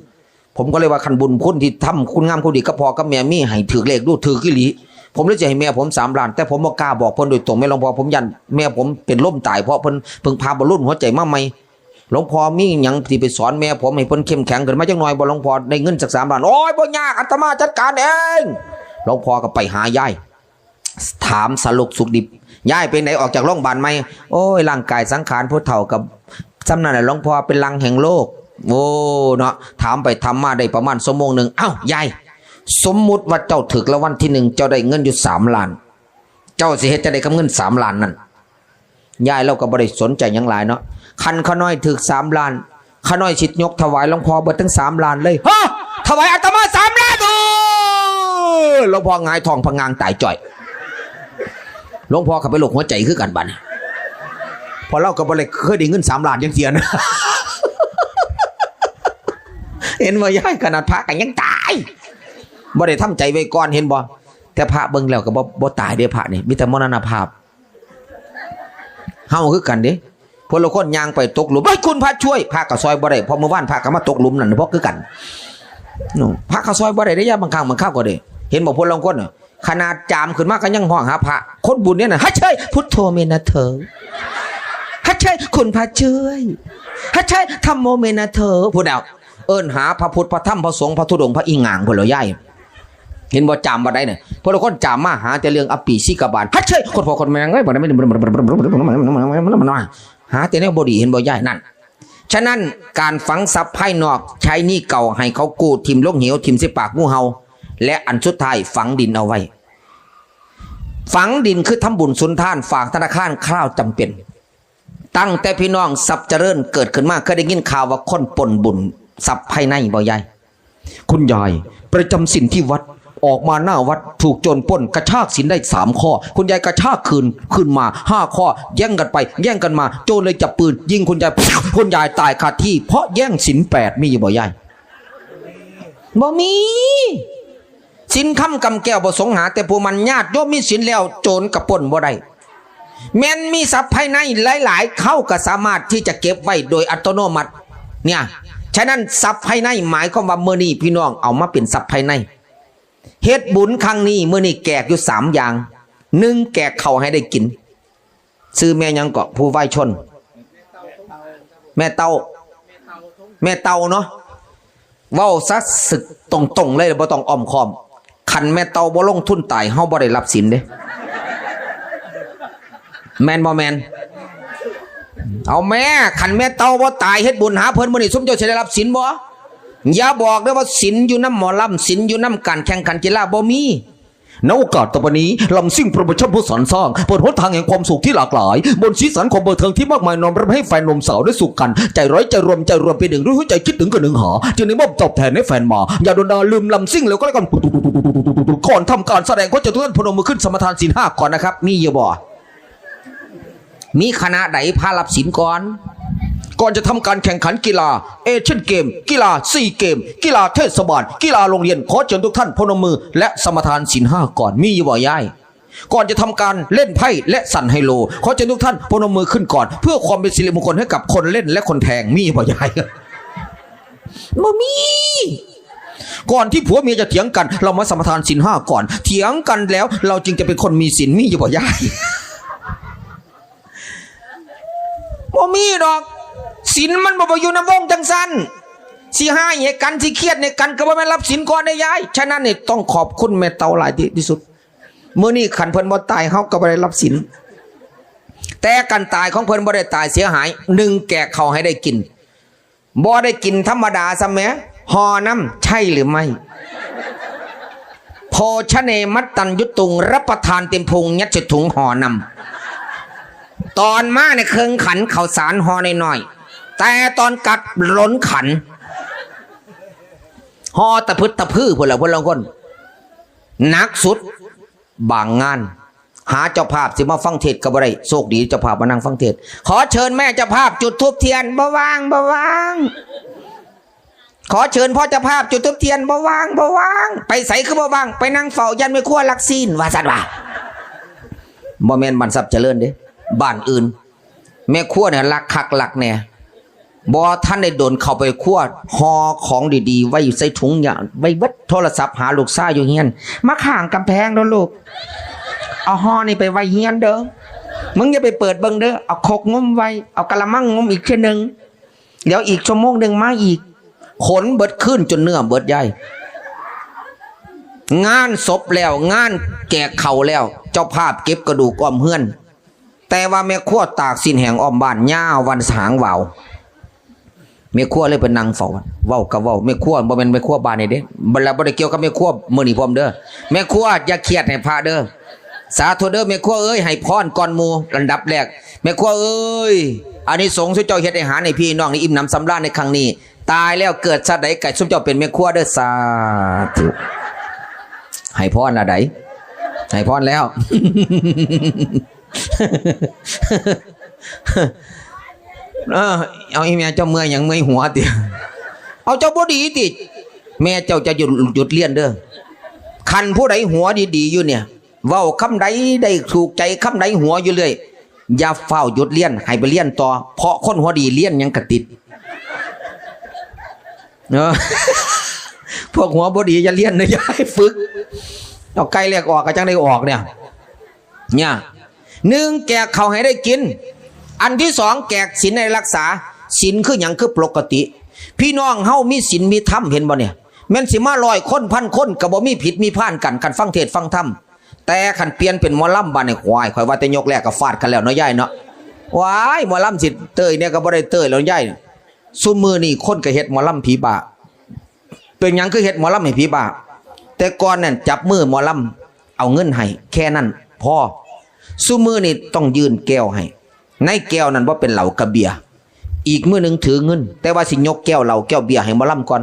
ผมก็เลยว่าคันบุญคุณที่ทำคุณงามความดีกับพ่อกับแม่มีให้ถืกเลขดู ถืกอีหลี ผมเลยจะให้แม่ผมสามล้าน แต่ผมบ่กล้าบอกเพิ่นโดยตรง แม่หลวงพ่อ ผมย่านแม่ผมเป็นลมตาย เพราะเพิ่นเพิ่งผ่าบอลลูนหัวใจมาใหม่ หลวงพ่อมีหยังที่ไปสอนแม่ผมให้เพิ่นเข้มแข็งขึ้นมาจักหน่อยบ่ หลวงพ่อ ได้เงินสักสามล้าน โอ้ย บ่ยาก อาตมาจัดการเอง หลวงพ่อก็ไปหายาย ถามสารทุกข์สุขดิบ ยายเป็นไหนออกจากโรงพยาบาลใหม่ โอ้ย ร่างกายสังขารผู้เฒ่ากับส่ำนั่นแหละหลวงพ่อ เป็นรังแห่งโรค โอ้ เนาะ ถามไปถามมาได้ประมาณชั่วโมงหนึ่ง เอ้า ยาย สมมุติว่าเจ้าถืกรางวัลที่หนึ่ง เจ้าได้เงินอยู่สามล้าน เจ้าสิเฮ็ดจั่งใดกับเงินสามล้านนั่น ยายเราก็บ่ได้สนใจหยังหลายเนาะ คันข้าน้อยถืกสามล้าน ข้าน้อยสิยกถวายหลวงพ่อเบิดทั้งสามล้านเลย ฮะ ถวายอาตมาสามล้าน เออ หลวงพ่อหงายท้องพะงางตายจ้อย หลวงพ่อก็เป็นโรคหัวใจคือกันบัดนี้ เพราะเราก็บ่ได้เคยได้เงินสามล้านจักเทื่อนะ เห็นบ่ยาย ขนาดพระก็ยังตาย บ่ได้ทำใจไว้ก่อน เห็นบ่ แต่พระเบิ่งแล้วก็บ่ บ่ตายเด้ พระนี่ มีแต่มรณภาพ เฮาคือกันเด้ พวกลางคนย่างไปตกหลุม เฮ้ย คุณพระช่วย พระก็ซ่อยบ่ได้ เพราะเมื่อวานพระก็มาตกหลุมนั่น เพราะคือกัน เนาะ พระก็ซ่อยบ่ได้เด้ ยามบางครั้งบางคราวก็เด้ เห็นบ่ พวกลางคนน่ะ ขนาดจามขึ้นมาก็ยังฮ้องหาพระ คนบุญเนี่ยน่ะ ฮัจเชย พุทโธเมนะเถอ ฮัจเชย คุณพระช่วย ฮัจเชย ธัมโมเมนะเถอ พูดเอา เอิ้นหาพระพุทธ พระธรรม พระสงฆ์ พระธุดงค์ พระอีหง่าง พุ้นแหล้วยาย เห็นบ่ จามบ่ได้เนี่ย พวกลางคนจามมาหาแต่เรื่องอปีสิกบาล ฮัจเชย โคตรพ่อโคตรแม่งเอ้ย บ่ได้ หาแต่แนวบ่ดี เห็นบ่ยาย นั่น ฉะนั้นการฝังทรัพย์ภายนอก ใช้หนี้เก่าให้เขากู้ ถิ่มลงเหว ถิ่มใส่ปากงูเห่า และอันสุดท้ายฝังดินเอาไว้ ฝังดินคือทำบุญสุนทาน ฝากธนาคารคราวจำเป็น ตั้งแต่พี่น้องทรัพย์เจริญเกิดขึ้นมา เคยได้ยินข่าวว่าคนปล้นบุญทรัพย์ภายในบ่ยาย คุณยายประจำศีลที่วัด ออกมาหน้าวัด ถูกโจรปล้น กระชากศีลได้สามข้อ คุณยายกระชากคืน คืนมาห้าข้อ แย่งกันไปแย่งกันมา โจรเลยจับปืนยิงคุณยาย คุณยายตายคาที่ เพราะแย่งศีลแปด มีอยู่บ่ยาย บ่มี ศีลคำกำแก้วบ่สงหาแต่ผู้หมั่น ญาติโยมมีศีลแล้วโจรก็ปล้นบ่ได้ แม่นมีทรัพย์ภายในหลายๆ เขาก็สามารถที่จะเก็บไว้โดยอัตโนมัติ เนี่ย ฉะนั้นทรัพย์ภายในหมายความว่ามื้อนี้พี่น้องเอามาเป็นทรัพย์ภายใน เฮ็ดบุญครั้งนี้มื้อนี้แจกอยู่สามอย่าง หนึ่ง แจกข้าวให้ได้กิน ชื่อแม่หยังเกาะ ผู้วายชน แม่เต่า แม่เต่าเนาะ เว้าซะสึกตรงๆเลย บ่ต้องอ้อมค้อม คันแม่เต่าบ่ลงทุนตาย เฮาบ่ได้รับศีลเด้ แม่นบ่แม่น เอาแม่ คันแม่เต่าบ่ตายเฮ็ดบุญหาเพิ่นมื้อนี้ ซุมเจ้าสิได้รับศีลบ่ อย่าบอกเด้อว่าศีลอยู่นำหมอลำ ศีลอยู่นำการแข่งขันกีฬา บ่มี ณ โอกาสต่อไปนี้ ลำซิ่งโปรโมชั่นผู้สรรสร้าง เปิดหนทางแห่งความสุขที่หลากหลาย บนสีสันของบันเทิงที่มากมาย น้อมรับให้แฟนหนุ่มสาวได้สุขกัน ใจร้อยใจรวมใจรวมเป็นหนึ่ง ด้วยหัวใจคิดถึงกันหนึ่งหา จึงได้มอบตอบแทนให้แฟนมา อย่าด่วนดายลืมลำซิ่งแล้วก็แล้วกัน ก่อนทำการแสดง ขอเชิญทุกท่านพนมมือขึ้นสมาทานศีลห้าก่อนนะครับ มีอยู่บ่ มีคณะใดพารับศีลก่อน ก่อนจะทำการแข่งขันกีฬา เอเชียนเกม กีฬาซีเกม กีฬาเทศบาล กีฬาโรงเรียน ขอเชิญทุกท่านพนมมือและสมาทานศีลห้าก่อน มีอยู่บ่ยาย ก่อนจะทำการเล่นไพ่และสั่นไฮโล ขอเชิญทุกท่านพนมมือขึ้นก่อน เพื่อความเป็นสิริมงคลให้กับคนเล่นและคนแทง มีอยู่บ่ยาย บ่มี ก่อนที่ผัวเมียจะเถียงกัน เรามาสมาทานศีลห้าก่อน เถียงกันแล้ว เราจึงจะเป็นคนมีศีล มีอยู่บ่ยาย บ่มีดอก ศีลมันบ่ไปอยู่ในวงจังซั่น สิหายให้กัน สิเครียดให้กัน ก็บ่แม่นรับศีลก่อนเด้ยาย ฉะนั้นนี่ต้องขอบคุณแม่เฒ่าหลายที่ ที่สุด มื้อนี้คันเพิ่นบ่ตาย เฮาก็บ่ได้รับศีล แต่การตายของเพิ่นบ่ได้ตายเสียหาย นึ่งแกกข้าวให้ได้กิน บ่ได้กินธรรมดาซ้ำแหม ห่อนำ ใช่หรือไม่ โภชเน มัตตัญญุตุง รับประทานเต็มพุง ยัดใส่ถุงห่อนำ ตอนมาเนี่ยเคิงขันข้าวสารห่อน้อยๆ แต่ตอนกลับล้นขัน ห่อตะพึดตะพื้อพุ้นล่ะ พุ้นลางคน หนักสุด บางงาน หาเจ้าภาพสิมาฟังเทศน์ก็บ่ได้ โชคดีเจ้าภาพมานั่งฟังเทศน์ ขอเชิญแม่เจ้าภาพจุดธูปเทียน บ่ว่าง บ่ว่าง ขอเชิญพ่อเจ้าภาพจุดธูปเทียน บ่ว่าง บ่ว่าง ไปไสคือบ่ว่าง ไปนั่งเฝ้าย่านแม่ครัวลักซีน ว่าซั่นว่า บ่แม่นบ้านทรัพย์เจริญเด้ บ้านอื่น แม่ครัวเนี่ยลักคักลักแน่ บ่ทันได้โดนเข้าไปครัว ห่อของดีๆ ไว้ใส่ถุงยาง ไว้เบิด โทรศัพท์หาลูกชายอยู่เฮือน มาข้างกำแพงเด้อลูก เอาห่อนี่ไปไว้เฮือนเด้อ มึงอย่าไปเปิดเบิ่งเด้อ เอาครกงมไว้ เอากะละมังงมอีกเทื่อหนึ่ง เดี๋ยวอีกชั่วโมงหนึ่งมาอีก ขนเบิดคืนจนเนื้อเบิดใย งานศพแล้ว งานแจกข้าวแล้ว เจ้าภาพเก็บกระดูกอ้อมเฮือน แต่ว่าแม่ครัวตากซี้นแห้งอ้อมบ้าน ยาววันสางวาว แม่ครัวเลยไปนั่งเฝ้า เว้าก็เว้า แม่ครัวบ่แม่นแม่ครัวบ้านนี่เด้ บ่ แล้วบ่ได้เกี่ยวกับแม่ครัวมื้อนี้พร้อมเด้อ แม่ครัวอย่าเครียดให้พระเด้อ สาธุเด้อ แม่ครัวเอ้ย ให้พรก่อนหมู่ อันดับแรก แม่ครัวเอ้ย อานิสงส์ซุมเจ้าเฮ็ดอาหารให้พี่น้องนี่อิ่มหนำสำราญในครั้งนี้ ตายแล้วเกิดชาติใดก็ให้ซุมเจ้าเป็นแม่ครัวเด้อ สาธุ ให้พรละใด ให้พรแล้ว เออ เอาอีแม่เจ้าเมื่อยหยัง เมื่อยหัวติ เอาเจ้าบ่ดีติ แม่เจ้าจะหยุด หยุดเรียนเด้อ คันผู้ใดหัวดีๆอยู่เนี่ย เว้าคำใดได้ถูกใจคำใดหัวอยู่เรื่อย อย่าฟ้าวหยุดเรียน ให้ไปเรียนต่อ เพราะคนหัวดีเรียนหยังก็ติด เออ พวกหัวบ่ดีอย่าเรียนนะ อย่าให้ฝึก เอาไก่แลกออกก็จั่งได้ออกเนี่ย เนี่ย หนึ่งแจกข้าวให้ได้กิน อันที่สองแจกศีลให้รักษา ศีลคือหยัง คือปกติ พี่น้องเฮามีศีลมีธรรม เห็นบ่เนี่ย แม่นสิมาร้อยคนพันคนก็บ่มีผิดมีพลาดกัน คันฟังเทศน์ฟังธรรม แต่คันเปลี่ยนเป็นหมอลำบาดนี่ ว้าย ข้อยว่าแต่ยกแรกก็ฟาดกันแล้วเนาะยายเนาะ ว้าย หมอลำสิเต้ยเนี่ยก็บ่ได้เต้ยแล้วยาย ซุมื้อนี้คนก็เฮ็ดหมอลำผีบ้า เป็นหยังคือเฮ็ดหมอลำให้ผีบ้า แต่ก่อนนั่นจับมือหมอลำ เอาเงินให้ แค่นั้นพอ ซุมื้อนี้ต้องยื่นแก้วให้ ในแก้วนั้นบ่เป็นเหล้ากับเบียร์ อีกมื้อหนึ่งถือเงิน แต่ว่าสิยกแก้วเหล้าแก้วเบียร์ให้หมอลำก่อน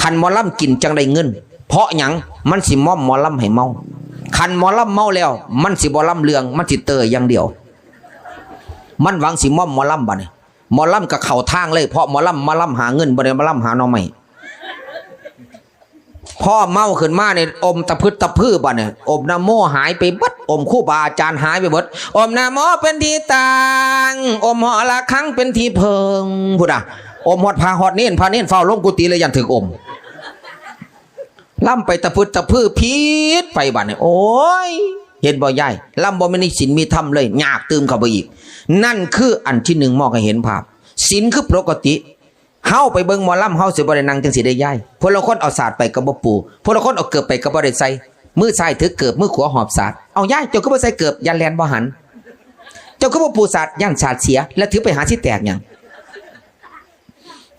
คันหมอลำกินจั่งได้เงิน เพราะหยัง มันสิมอมหมอลำให้เมา คันหมอลำเมาแล้ว มันสิบ่ลำเรื่อง มันสิเต้ยอย่างเดียว มันหวังสิมอมหมอลำบาดนี่ หมอลำก็เข้าทางเลย เพราะหมอลำมาลำหาเงิน บ่ได้มาลำหาหน่อไม้ พอเมาขึ้นมาเนี่ย อมตะพึดตะพื้อบัดเนี่ย อมนะโมหายไปเบิด อมครูบาอาจารย์หายไปเบิด อมนะโมเป็นที่ตั้ง อมหอระฆังเป็นที่เพิ่ง พุ้นน่ะ อมฮอดพระฮอดเณร พระเณรฟ้าวลงกุฏิเลย ย้านถืกอม ลำไปตะพึดตะพื้อผิดไปบัดเนี่ย โอ้ย เห็นบ่ยาย ลำบ่มีศีลมีธรรมเลย ยากตื่มเข้าไปอีก นั่นคืออันที่หนึ่ง มองให้เห็นภาพ ศีลคือปกติ เฮาไปเบิ่งหมอลำ เฮาสิบ่ได้นั่งจั่งซี้เด้ยาย ผู้ลางคนเอาสาดไปก็บ่ปู ผู้ลางคนเอาเกิบไปก็บ่ได้ใส่ มือซ้ายถือเกิบ มือขวาหอบสาด เอายาย เจ้าคือบ่ใส่เกิบ ย้านแล่นบ่หัน เจ้าคือบ่ปูสาด ย้านสาดเสีย แล้วถือไปหาสิแตกหยัง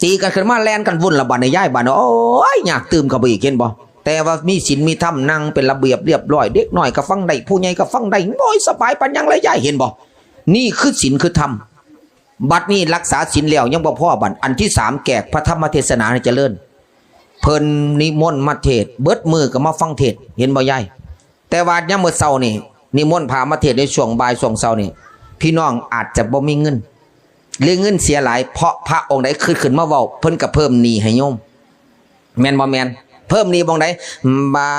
ตีกันขึ้นมาแล่นกันวุ่นละบาดในย้ายบาดเนี่ย โอ้ย ยากตื่มเข้าไปอีก เห็นบ่ แต่ว่ามีศีลมีธรรม นั่งเป็นระเบียบเรียบร้อย เด็กน้อยก็ฟังได้ ผู้ใหญ่ก็ฟังได้ โอ้ย สบายปานหยังเลยย้าย เห็นบ่ นี่คือศีลคือธรรม บัดนี้รักษาศีลแล้วยังบ่พอ บัดอันที่สาม แขกพระธรรมเทศนาให้เจริญ เพิ่นนิมนต์มาเทศน์ เบิดมื้อก็มาฟังเทศน์ เห็นบ่ยาย แต่ว่ายามมื้อเช้านี่ นิมนต์พระมาเทศน์ในช่วงบ่ายช่วงเช้านี่ พี่น้องอาจจะบ่มีเงิน หรือเงินเสียหลาย เพราะพระองค์ใดขึ้นขึ้นมาเว้า เพิ่นก็เพิ่มหนี้ให้โยม แม่นบ่แม่น เพิ่มหนี้บ่องใด บา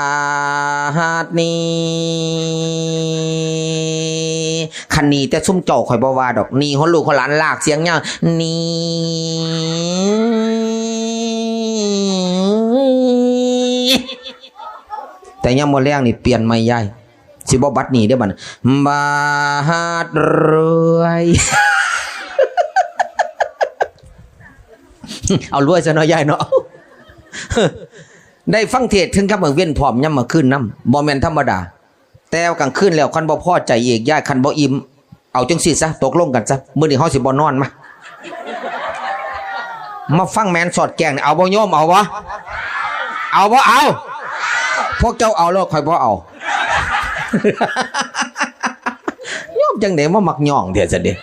ดนี้ คันหนี้แต่ซุมเจ้าข่อยบ่ว่าดอก หนี้ฮอดลูกฮอดหลาน ลากเสียงยาว หนี้ แต่ยามมื้อแลงนี่เปลี่ยนใหม่ยาย สิบ่บัดนี้เด้อบัดนี้ บาดรวย เอารวยซะเนาะยายเนาะ ได้ฟังเทศน์ถึงกับมื้อเว็นพร้อมยามมื้อคืนนำ บ่แม่นธรรมดา แต่กลางคืนแล้วคันบ่พอใจอีก ยาย คันบ่อิ่ม เอาจังซี่ซะ ตกลงกันซะ มื้อนี้เฮาสิบ่นอน มา มาฟังแม่นสอดแกล้งนี่ เอาบ่โยม เอาบ่ เอาบ่ เอา พวกเจ้าเอาแล้ว ข่อยบ่เอา โยมจั่งใด๋มามักย่องแท้ซั่นเด้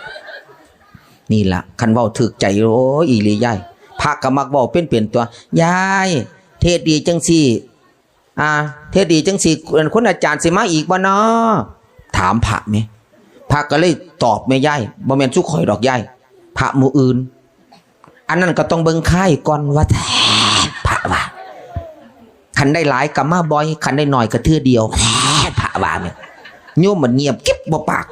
นี่ล่ะ คันเว้าถูกใจ โอ้ย อีหลียาย พระก็มักเว้าเป็นๆ ตั๊ว ยาย เทศน์ดีจั่งซี้ อ่า เทศน์ดีจั่งซี้ คุณอาจารย์สิมาอีกบ่น้อ ถามพระแหม พระก็เลยตอบแหมยาย บ่แม่นซุข่อยดอกยาย พระหมู่อื่น อันนั้นก็ต้องเบิ่งค่ายก่อนว่าแท้ พระว่า คันได้หลายก็มาบ่อย คันได้น้อยก็เทื่อเดียว พระว่าแหม โยมมันเงียบกริบบ่ปาก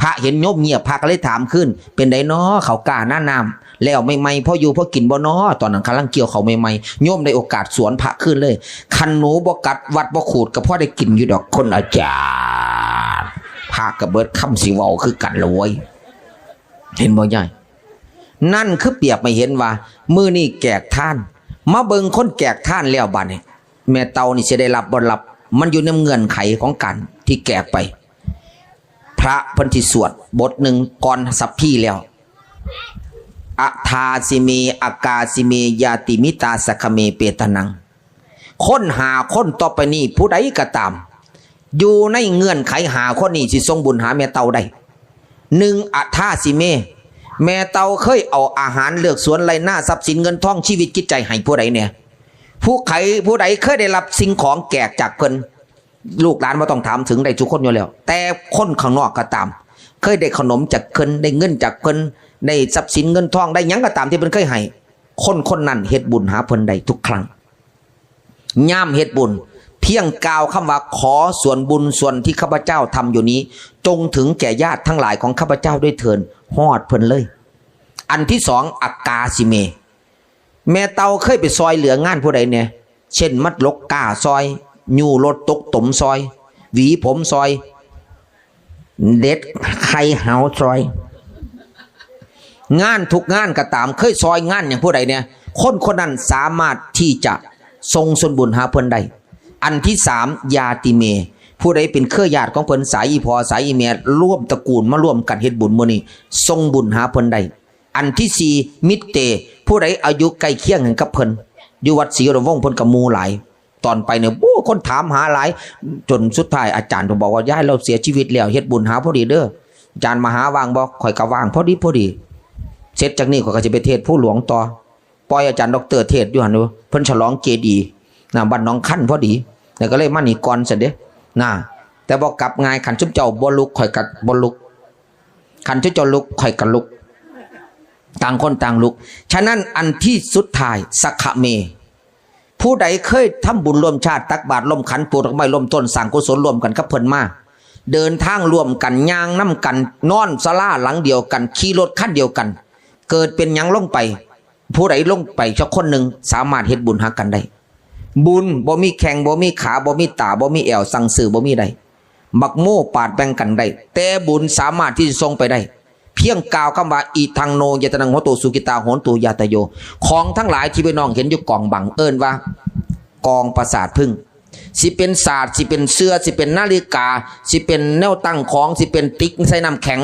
พระเห็นโยมเงียบ พระก็เลยถามคืน เป็นใดน้อ ข้าวก้าหน้าน้ำ แล้วใหม่ๆ พออยู่พอกินบ่น้อ ตอนนั้นกำลังเกี่ยวข้าวใหม่ๆ โยมได้โอกาสสวนพระคืนเลย คันหนูบ่กัดวัดบ่ขูดก็พอได้กินอยู่ดอก คนอาจารย์ พระก็เบิดคำสิเว้าคือกันละเว้ย เห็นบ่ยาย นั่นคือเปรียบให้เห็นว่า มื้อนี้แขกทาน มาเบิ่งคนแขกทานแล้วบัดนี้ แม่เต่านี่สิได้รับบ่รับ มันอยู่ในเงื่อนไขของการที่แขกไป พระเพิ่นสิสวดบทหนึ่งก่อนสัพพีแล้ว อทาสิเม อกาสิเม ญาติมิตาสัคคเม เปตานัง คนห้าคนต่อไปนี้ผู้ใดก็ตาม อยู่ในเงื่อนไขห้าคนนี้สิส่งบุญหาแม่เต่าได้ หนึ่ง อทาสิเม แม่เต่าเคยเอาอาหารเลือกสวนไร่นาทรัพย์สินเงินทองชีวิตจิตใจให้ผู้ใดแหน่ ผู้ใคร ผู้ใดเคยได้รับสิ่งของแขกจากเพิ่น ลูกหลานบ่ต้องถามถึง ได้ทุกคนอยู่แล้ว แต่คนข้างนอกก็ตาม เคยได้ขนมจากเพิ่น ได้เงินจากเพิ่น ได้ทรัพย์สินเงินทอง ได้หยังก็ตามที่เพิ่นเคยให้ คนคนนั้นเฮ็ดบุญหาเพิ่นได้ทุกครั้ง ยามเฮ็ดบุญ เพียงกล่าวคำว่า ขอส่วนบุญส่วนที่ข้าพเจ้าทำอยู่นี้ จงถึงแก่ญาติทั้งหลายของข้าพเจ้าด้วยเถิด ฮอดเพิ่นเลย อันที่สอง อกาสิเม แม่เต่าเคยไปซอยเหลืองานผู้ใดแหน่ เช่น มาหลกก้าซอย ยู้รถตกตมซอย หวีผมซอย เด็ดไข่เหาซอย งานทุกงานก็ตาม เคยซอยงานหยังผู้ใดแหน่ คนคนนั้นสามารถที่จะส่งส่วนบุญหาเพิ่นได้ อันที่สาม ญาติเม ผู้ใดเป็นเครือญาติของเพิ่น สายอีพ่อสายอีแม่ ร่วมตระกูลมาร่วมกันเฮ็ดบุญมื้อนี้ ส่งบุญหาเพิ่นได้ อันที่สี่ มิตรเต ผู้ใดอายุใกล้เคียงกันกับเพิ่น อยู่วัดศรีวรวงศ์เพิ่นก็หมู่หลาย ตอนไปเนี่ย โอ้ คนถามหาหลาย จนสุดท้ายอาจารย์เพิ่นบอกว่า ยาย ลาวเสียชีวิตแล้ว เฮ็ดบุญหาพอดีเด้อ อาจารย์มาหาว่างบ่ ข้อยก็ว่างพอดีพอดี เสร็จจากนี้ข้อยก็สิไปเทศน์ภูหลวงต่อ ปล่อยอาจารย์ด็อกเตอร์เทศน์อยู่หั่นอยู่ เพิ่นฉลองเจดีย์นะ บ้านหนองคันพอดี แล้วก็เลยมานี่ก่อนซั่นเด้ นะ แต่บ่กลับง่าย คันซุมเจ้าบ่ลุก ข้อยก็บ่ลุก คันซุมเจ้าลุก ข้อยก็ลุก ต่างคนต่างลุก ฉะนั้นอันที่สุดท้าย สัคคเม ผู้ใดเคยทำบุญร่วมชาติ ตักบาตรร่วมขัน ปลูกดอกไม้ร่วมต้น สร้างกุศลร่วมกันกับเพิ่นมา เดินทางร่วมกัน ย่างนำกัน นอนศาลาหลังเดียวกัน ขี่รถคันเดียวกัน เกิดเป็นหยังลงไป ผู้ใดลงไปสักคนหนึ่ง สามารถเฮ็ดบุญหากันได้ บุญบ่มีแข้ง บ่มีขา บ่มีตา บ่มีแอว สั่งซื้อบ่มีได้ บักโม่ปาดแบ่งกันได้ แต่บุญสามารถที่จะส่งไปได้ เพียงกล่าวคำว่า อิทังโน ยตนัง โหตุ สุขิตา โหนตุ ญาตโย ของทั้งหลายที่พี่น้องเห็นอยู่กองบัง เอิ้นว่ากองประสาทผึ้ง สิเป็นสาด สิเป็นเสื้อ สิเป็นนาฬิกา สิเป็นแนวตั้งของ สิเป็นติ๊กใส่น้ำแข็ง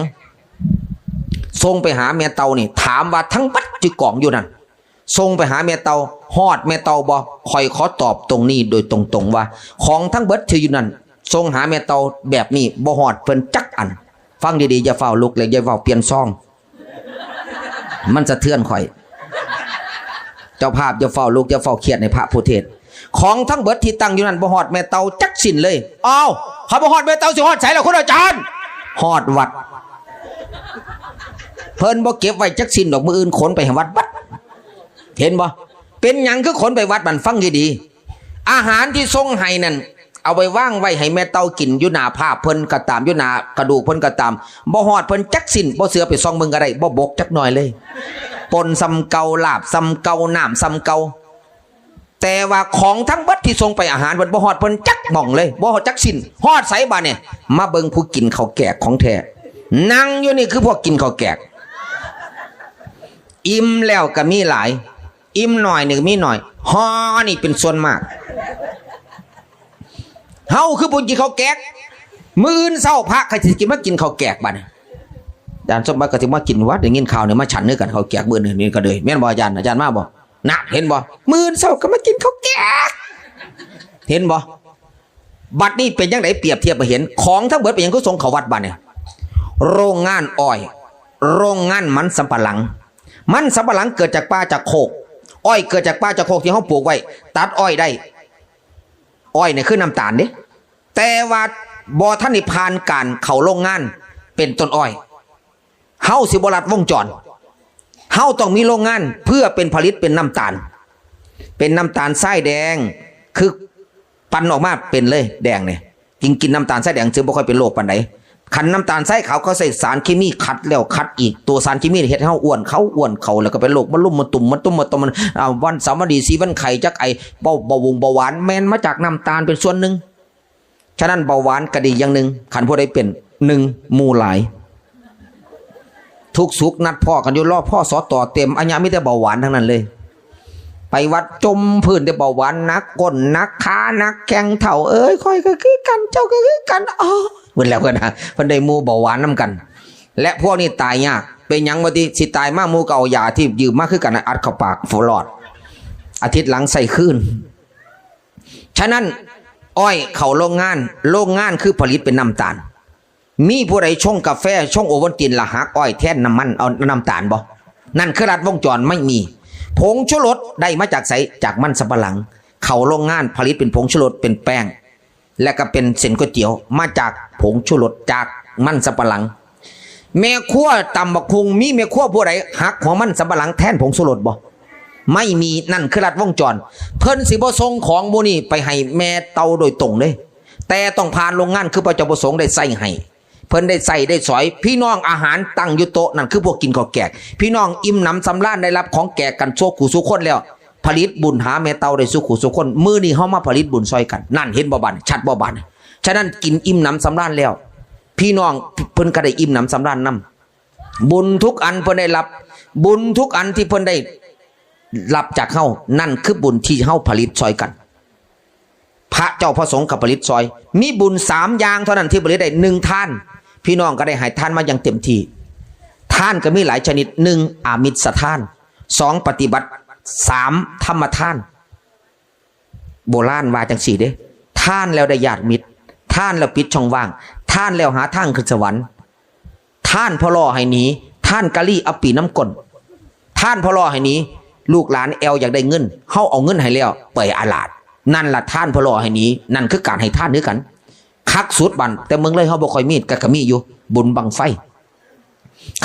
ส่งไปหาแม่เต่านี่ ถามว่าทั้งบัดที่กองอยู่นั่น ส่งไปหาแม่เต่า ฮอดแม่เต่าบ่ ข้อยขอตอบตรงนี้โดยตรงๆว่า ของทั้งเบิดที่อยู่นั่น ส่งหาแม่เต่าแบบนี้บ่ฮอดเพิ่นจักอัน ฟังดีๆ อย่าฟ้าวลุก และอย่าฟ้าวเปลี่ยนซอง มันสะเทือนข้อย เจ้าภาพอย่าฟ้าวลุก อย่าฟ้าวเครียดในพระผู้เทศน์ ของทั้งเบิดที่ตั้งอยู่นั่นบ่ฮอดแม่เต่าจักสิ้นเลย อ้าว คันบ่ฮอดแม่เต่าสิฮอดไสล่ะคุณอาจารย์ ฮอดวัด เพิ่นบ่เก็บไว้จักสิ้นดอก มื้ออื่นขนไปให้วัดบัด เห็นบ่ เป็นหยังคือขนไปวัดบัด ฟังดีๆ อาหารที่ส่งให้นั่น เอาไปวางไว้ให้แม่เต่ากินอยู่หน้าภาพเพิ่นก็ตาม อยู่หน้ากระดูกเพิ่นก็ตาม บ่ฮอดเพิ่นจักสิ้น บ่เชื่อไปส่องเบิ่งก็ได้ บ่บกจักหน่อยเลย ป่นส่ำเก่า ลาบส่ำเก่า น้ำส่ำเก่า แต่ว่าของทั้งเบิดที่ส่งไปอาหารเพิ่นบ่ฮอดเพิ่นจักหม่องเลย บ่ฮอดจักสิ้น ฮอดไสบาดนี่ มาเบิ่งผู้กินข้าวแกกของแท้ นั่งอยู่นี่คือพวกกินข้าวแกก อิ่มแล้วก็มีหลาย อิ่มหน่อยหนึ่งมีหน่อย ฮอนี่เป็นส่วนมาก เฮาคือผู้กินข้าวแกก มื้ออื่นเช้าพระใครสิกินมากินข้าวแกกบัดนี้ อาจารย์สมบัติก็สิมากินวัด ได้ยินข่าวนี่มาฉันเนื้อกันข้าวแกกมื้อนี้นี่ก็เลย แม่นบ่อาจารย์ อาจารย์มาบ่ นะ เห็นบ่ มื้ออื่นเช้าก็มากินข้าวแกก เห็นบ่ บัดนี้เป็นจั่งใด เปรียบเทียบให้เห็น ของทั้งเบิดเป็นหยังคือส่งเข้าวัดบัดนี้ โรงงานอ้อย โรงงานมันสำปะหลัง มันสำปะหลังเกิดจากป่าจากโคก อ้อยเกิดจากป่าจากโคกที่เฮาปลูกไว้ ตัดอ้อยได้ อ้อยเนี่ยคือน้ำตาลเด้ แต่ว่าบ่ทันได้ผ่านการเข้าโรงงานเป็นต้นอ้อย เฮาสิบ่ลัดวงจร เฮาต้องมีโรงงานเพื่อเป็นผลิตเป็นน้ำตาล เป็นน้ำตาลทรายแดง คือปั่นออกมาเป็นเลยแดงเนี่ย กิน กินน้ำตาลทรายแดงซื่อบ่ค่อยเป็นโรคปานใด คันน้ำตาลทรายขาวเขาใส่สารเคมีขัดแล้วขัดอีก ตัวสารเคมีเฮ็ดให้เฮาอ้วน เขาอ้วนเขา แล้วก็เป็นโรคมะลุมมะตุ่ม มะตุ่มมะตุ่ม มัน อ่า วันเสาร์วันดี สี่วันไข้ จักไอ เบา เบาหวงเบาหวาน แม่นมาจากน้ำตาลเป็นส่วนหนึ่ง ฉะนั้นเบาหวานก็ดีอย่างหนึ่ง คันผู้ใดเป็น หนึ่ง หมู่หลาย ทุกสุขนัดพ้อกันอยู่ รอ พ.ส.ต. เต็ม อันเนี้ยมีแต่เบาหวานทั้งนั้นเลย ไปวัดจมพื้นแต่เบาหวาน หนักก้น หนักขา หนักแข้ง เฒ่าเอ้ย ข้อยก็คือกัน เจ้าก็คือกัน อ๋อ เพิ่นแล้วเพิ่นนะ เพิ่นได้หมู่เบาหวานนำกัน และพวกนี้ตายยาก เป็นหยังวะติ สิตายมา หมู่ก็เอายาที่ยืมมาคือกันน่ะ อัดเข้าปาก ฟลอด อาทิตย์หลังใส่คืน ฉะนั้น อ้อยเข้าโรงงาน โรงงานคือผลิตเป็นน้ำตาล มีผู้ใดชงกาแฟ ชงโอวัลติน ละหักอ้อยแทนน้ำมัน เอาน้ำตาลบ่ นั่นคือลัดวงจร ไม่มี ผงชูรสได้มาจากไส จากมันสำปะหลัง เข้าโรงงานผลิตเป็นผงชูรส เป็นแป้ง และก็เป็นเส้นก๋วยเตี๋ยว มาจากผงชูรส จากมันสำปะหลัง แม่ครัวตำบักหุ่ง มีแม่ครัวผู้ใดหักหัวมันสำปะหลังแทนผงชูรสบ่ ไม่มี นั่นคือลัดวงจร เพิ่นสิบ่ส่งของหมู่นี้ไปให้แม่เต่าโดยตรงเด้ แต่ต้องผ่านโรงงาน คือพระเจ้าประสงค์ได้ใส่ให้ เพิ่นได้ใส่ได้สอย พี่น้องอาหารตั้งอยู่โต๊ะ นั่นคือพวกกินข้าวแกก พี่น้องอิ่มหนำสำราญ ได้รับของแกกกันชั่วคู่สู่คนแล้ว ผลิตบุญหาแม่เต่าได้สู่คู่สู่คน มื้อนี้เฮามาผลิตบุญซอยกัน นั่นเห็นบ่บัด ชัดบ่บัด ฉะนั้นกินอิ่มหนำสำราญแล้ว พี่น้องเพิ่นก็ได้อิ่มหนำสำราญนำ บุญทุกอันเพิ่นได้รับ บุญทุกอันที่เพิ่นได้รับจากเฮา นั่นคือบุญที่เฮาผลิตซอยกัน พระเจ้าพระสงฆ์ก็ผลิตซอย มีบุญสามอย่างเท่านั้นที่ผลิตได้ หนึ่ง ทาน พี่น้องก็ได้ให้ทานมาอย่างเต็มที่ ทานก็มีหลายชนิด หนึ่ง อามิสทาน สอง ปฏิบัติ สาม ธรรมทาน โบราณว่าจังซี่เด้ ทานแล้วได้ญาติมิตร ทานแล้วปิดช่องว่าง ทานแล้วหาทางขึ้นสวรรค์ ทานพอล่อให้หนี ทานกะลีอัปปีน้ำก้น ทานพอล่อให้หนี ลูกหลานแอวอยากได้เงิน เฮาเอาเงินให้แล้ว ไปอาลาด นั่นล่ะทานพอล่อให้หนี นั่นคือการให้ทานคือกัน คักสุดบัด แต่เมืองเลยเฮาบ่ค่อยมี ก็ ก็มีอยู่ บุญบั้งไฟ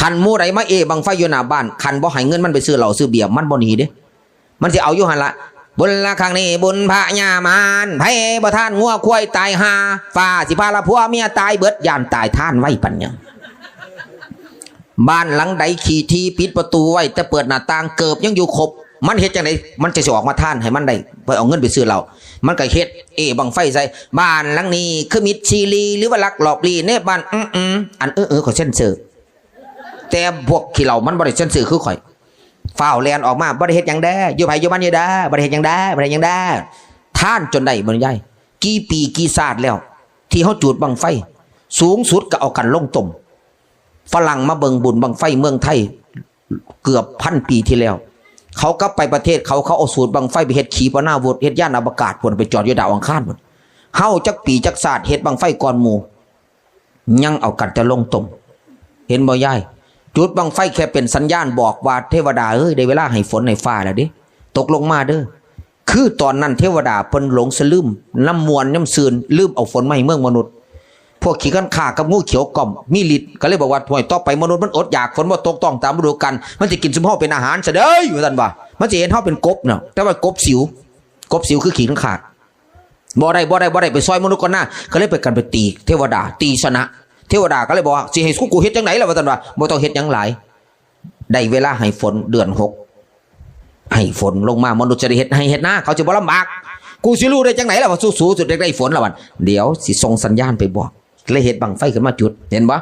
คันหมู่ใดมาเอบั้งไฟอยู่หน้าบ้าน คันบ่ให้เงินมันไปซื้อเหล้าซื้อเบียร์ มันบ่หนีเด้ มันสิเอาอยู่หั่นละ บุญละครั้งนี้บุญพญามาร ไผบ่ทานงัวควายตายห่า ฟ้าสิพาละผัวเมียตายเบิด ย่านตายทานไวปานหยัง บ้านหลังใดขี้ถี่ปิดประตูไว้ แต่เปิดหน้าต่าง เกิบยังอยู่ครบ มันเฮ็ดจั่งใด มันจะสิออกมาทานให้มันได้ ไปเอาเงินไปซื้อเหล้า มันก็เฮ็ดเอบั้งไฟใส่ บ้านหลังนี้คือมิตรซีรี หรือว่าลักลอบลีในบ้าน อื้อๆ อันอื้อๆ ขอเซ็นเซอร์ แต่พวกขี้เหล้ามันบ่ได้เซ็นเซอร์คือข่อย ฟ้าวแล่นออกมา บ่ได้เฮ็ดหยังเด้อ อยู่ไผอยู่มันอยู่เด้อ บ่ได้เฮ็ดหยังเด้อ บ่ได้เฮ็ดหยังเด้อ ทานจนได้บรรยาย กี่ปีกี่ชาติแล้ว ที่เฮาจูดบั้งไฟ สูงสุดก็เอากันลงต้ม ฝรั่งมาเบิ่งบุญบั้งไฟเมืองไทย เกือบพันปีที่แล้ว เขากลับไปประเทศเขา เขาเอาสูตรบั้งไฟไปเฮ็ดขีปนาวุธ เฮ็ดยานอวกาศ พุ่นไปจอดอยู่ดาวอังคารพุ่น เฮาจักปีจักชาติเฮ็ดบั้งไฟก่อนหมู่ ยังเอากันแต่ลงต้ม เห็นบ่ยาย จุดบั้งไฟแค่เป็นสัญญาณบอกว่า เทวดาเอ้ย ได้เวลาให้ฝนให้ฟ้าแล้วเด้ ตกลงมาเด้อ คือตอนนั้นเทวดาเพิ่นหลงสะลืม นำม่วนนำซื่น ลืมเอาฝนมาให้เมืองมนุษย์ พวกขี้คันคากกับงูเขียวก่อมมีฤทธิ์ ก็เลยบอกว่า "ห้วย ต่อไปมนุษย์มันอดอยาก ฝนบ่ตกต้องตามฤดูกาล มันสิกินซุมเฮาเป็นอาหารซะเด้อ" ว่าซั่นว่า มันสิเห็นเฮาเป็นกบเนาะ แต่ว่ากบสิว กบสิวคือขี้คันคาก "บ่ได้ บ่ได้ บ่ได้ ไปซอยมนุษย์ก่อนนะ" ก็เลยไปกันไปตีเทวดา ตีชนะ เทวดาก็เลยบอกว่า "สิให้กูเฮ็ดจังได๋ล่ะ" ว่าซั่นว่า "บ่ต้องเฮ็ดหยังหลาย ได้เวลาให้ฝนเดือนหก ให้ฝนลงมา มนุษย์จะได้เฮ็ดไฮ่เฮ็ดนา เขาสิบ่ลำบาก กูสิรู้ได้จังได๋ล่ะว่าสูๆสิได้ฝนล่ะ" บัด "เดี๋ยวสิส่งสัญญาณไปบอก" เลยเฮ็ดบั้งไฟขึ้นมาจุด เห็นบ่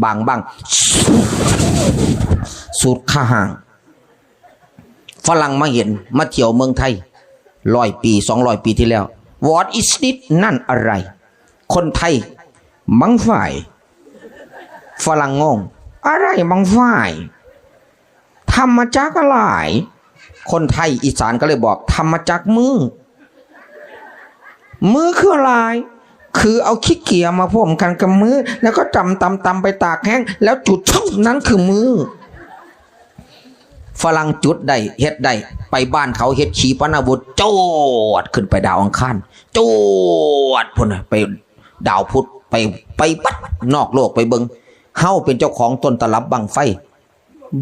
บางบั้ง สุดค่าห่าง ฝรั่งมาเห็น มาเที่ยวเมืองไทย ร้อยปี สองร้อยปีที่แล้ว "What is this?" นั่นอะไร คนไทย "บั้งไฟ" ฝรั่งงง "อะไรบั้งไฟ ทำมาจากอะไร" คนไทยอีสานก็เลยบอก "ทำมาจากมือ" "มือคืออะไร" "คือเอาขี้เกียจมาพ่มกันกับมือ แล้วก็ตำตำตำไปตากแห้ง แล้วจุด เท่านั้นคือมือ" ฝรั่งจุดได้ เฮ็ดได้ ไปบ้านเขาเฮ็ดขีปนาวุธ จวดขึ้นไปดาวอังคาร จวดพุ่นน่ะ ไปดาวพุธ ไป ไปบัดนอกโลกไปเบิ่ง เฮาเป็นเจ้าของต้นตำรับบั้งไฟ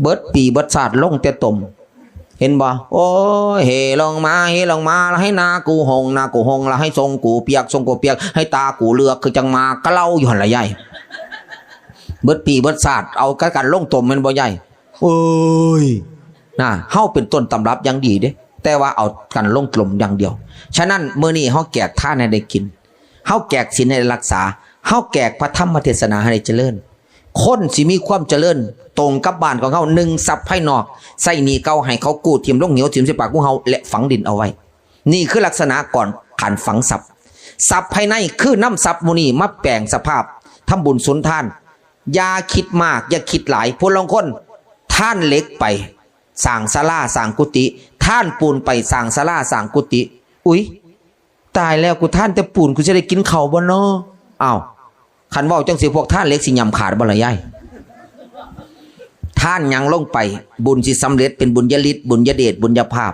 เบิดปีเบิดชาติลงแต่ต้ม เห็นบ่ "โอ้ย เฮลงมา เฮลงมา ละให้หน้ากูหง หน้ากูหง ละให้ทรงกูเปียก ทรงกูเปียก ให้ตากูเหลือก คือจั่งหมากกะเลา" อยู่หั่นล่ะยาย เบิดปีเบิดชาติเอากันลงต้มแม่นบ่ยาย โอ้ย น่ะ เฮาเป็นต้นตำรับอย่างดีเด้ แต่ว่าเอากันลงต้มอย่างเดียว ฉะนั้นมื้อนี้เฮาแจกทานให้ได้กิน เฮาแจกศีลให้ได้รักษา เฮาแจกพระธรรมเทศนาให้ได้เจริญ คนสิมีความเจริญ ตรงกับบ้านของเฮา หนึ่ง ทรัพย์ภายนอก ใช้หนี้เก่าให้เขากู้ถิ่มลงเหวถิ่มใส่ปากงูเห่า และฝังดินเอาไว้ นี่คือลักษณะก่อนการฝังทรัพย์ ทรัพย์ภายในคือนำทรัพย์หมู่นี้มาแปลงสภาพ ทำบุญสุนทาน อย่าคิดมาก อย่าคิดหลาย ผู้ลางคน ทานเหล็กไป สร้างศาลา สร้างกุฏิ ทานปูนไป สร้างศาลา สร้างกุฏิ อุ๊ย ตายแล้ว กูทานแต่ปูน กูสิได้กินข้าวบ่น้อ อ้าว คันเว้าจั่งซี้ พวกทานเหล็กสิย่ำขาดบ่ล่ะยาย ทานหยังลงไป บุญสิสำเร็จ เป็นบุญญาฤทธิ์ บุญญาเดช บุญญาภาพ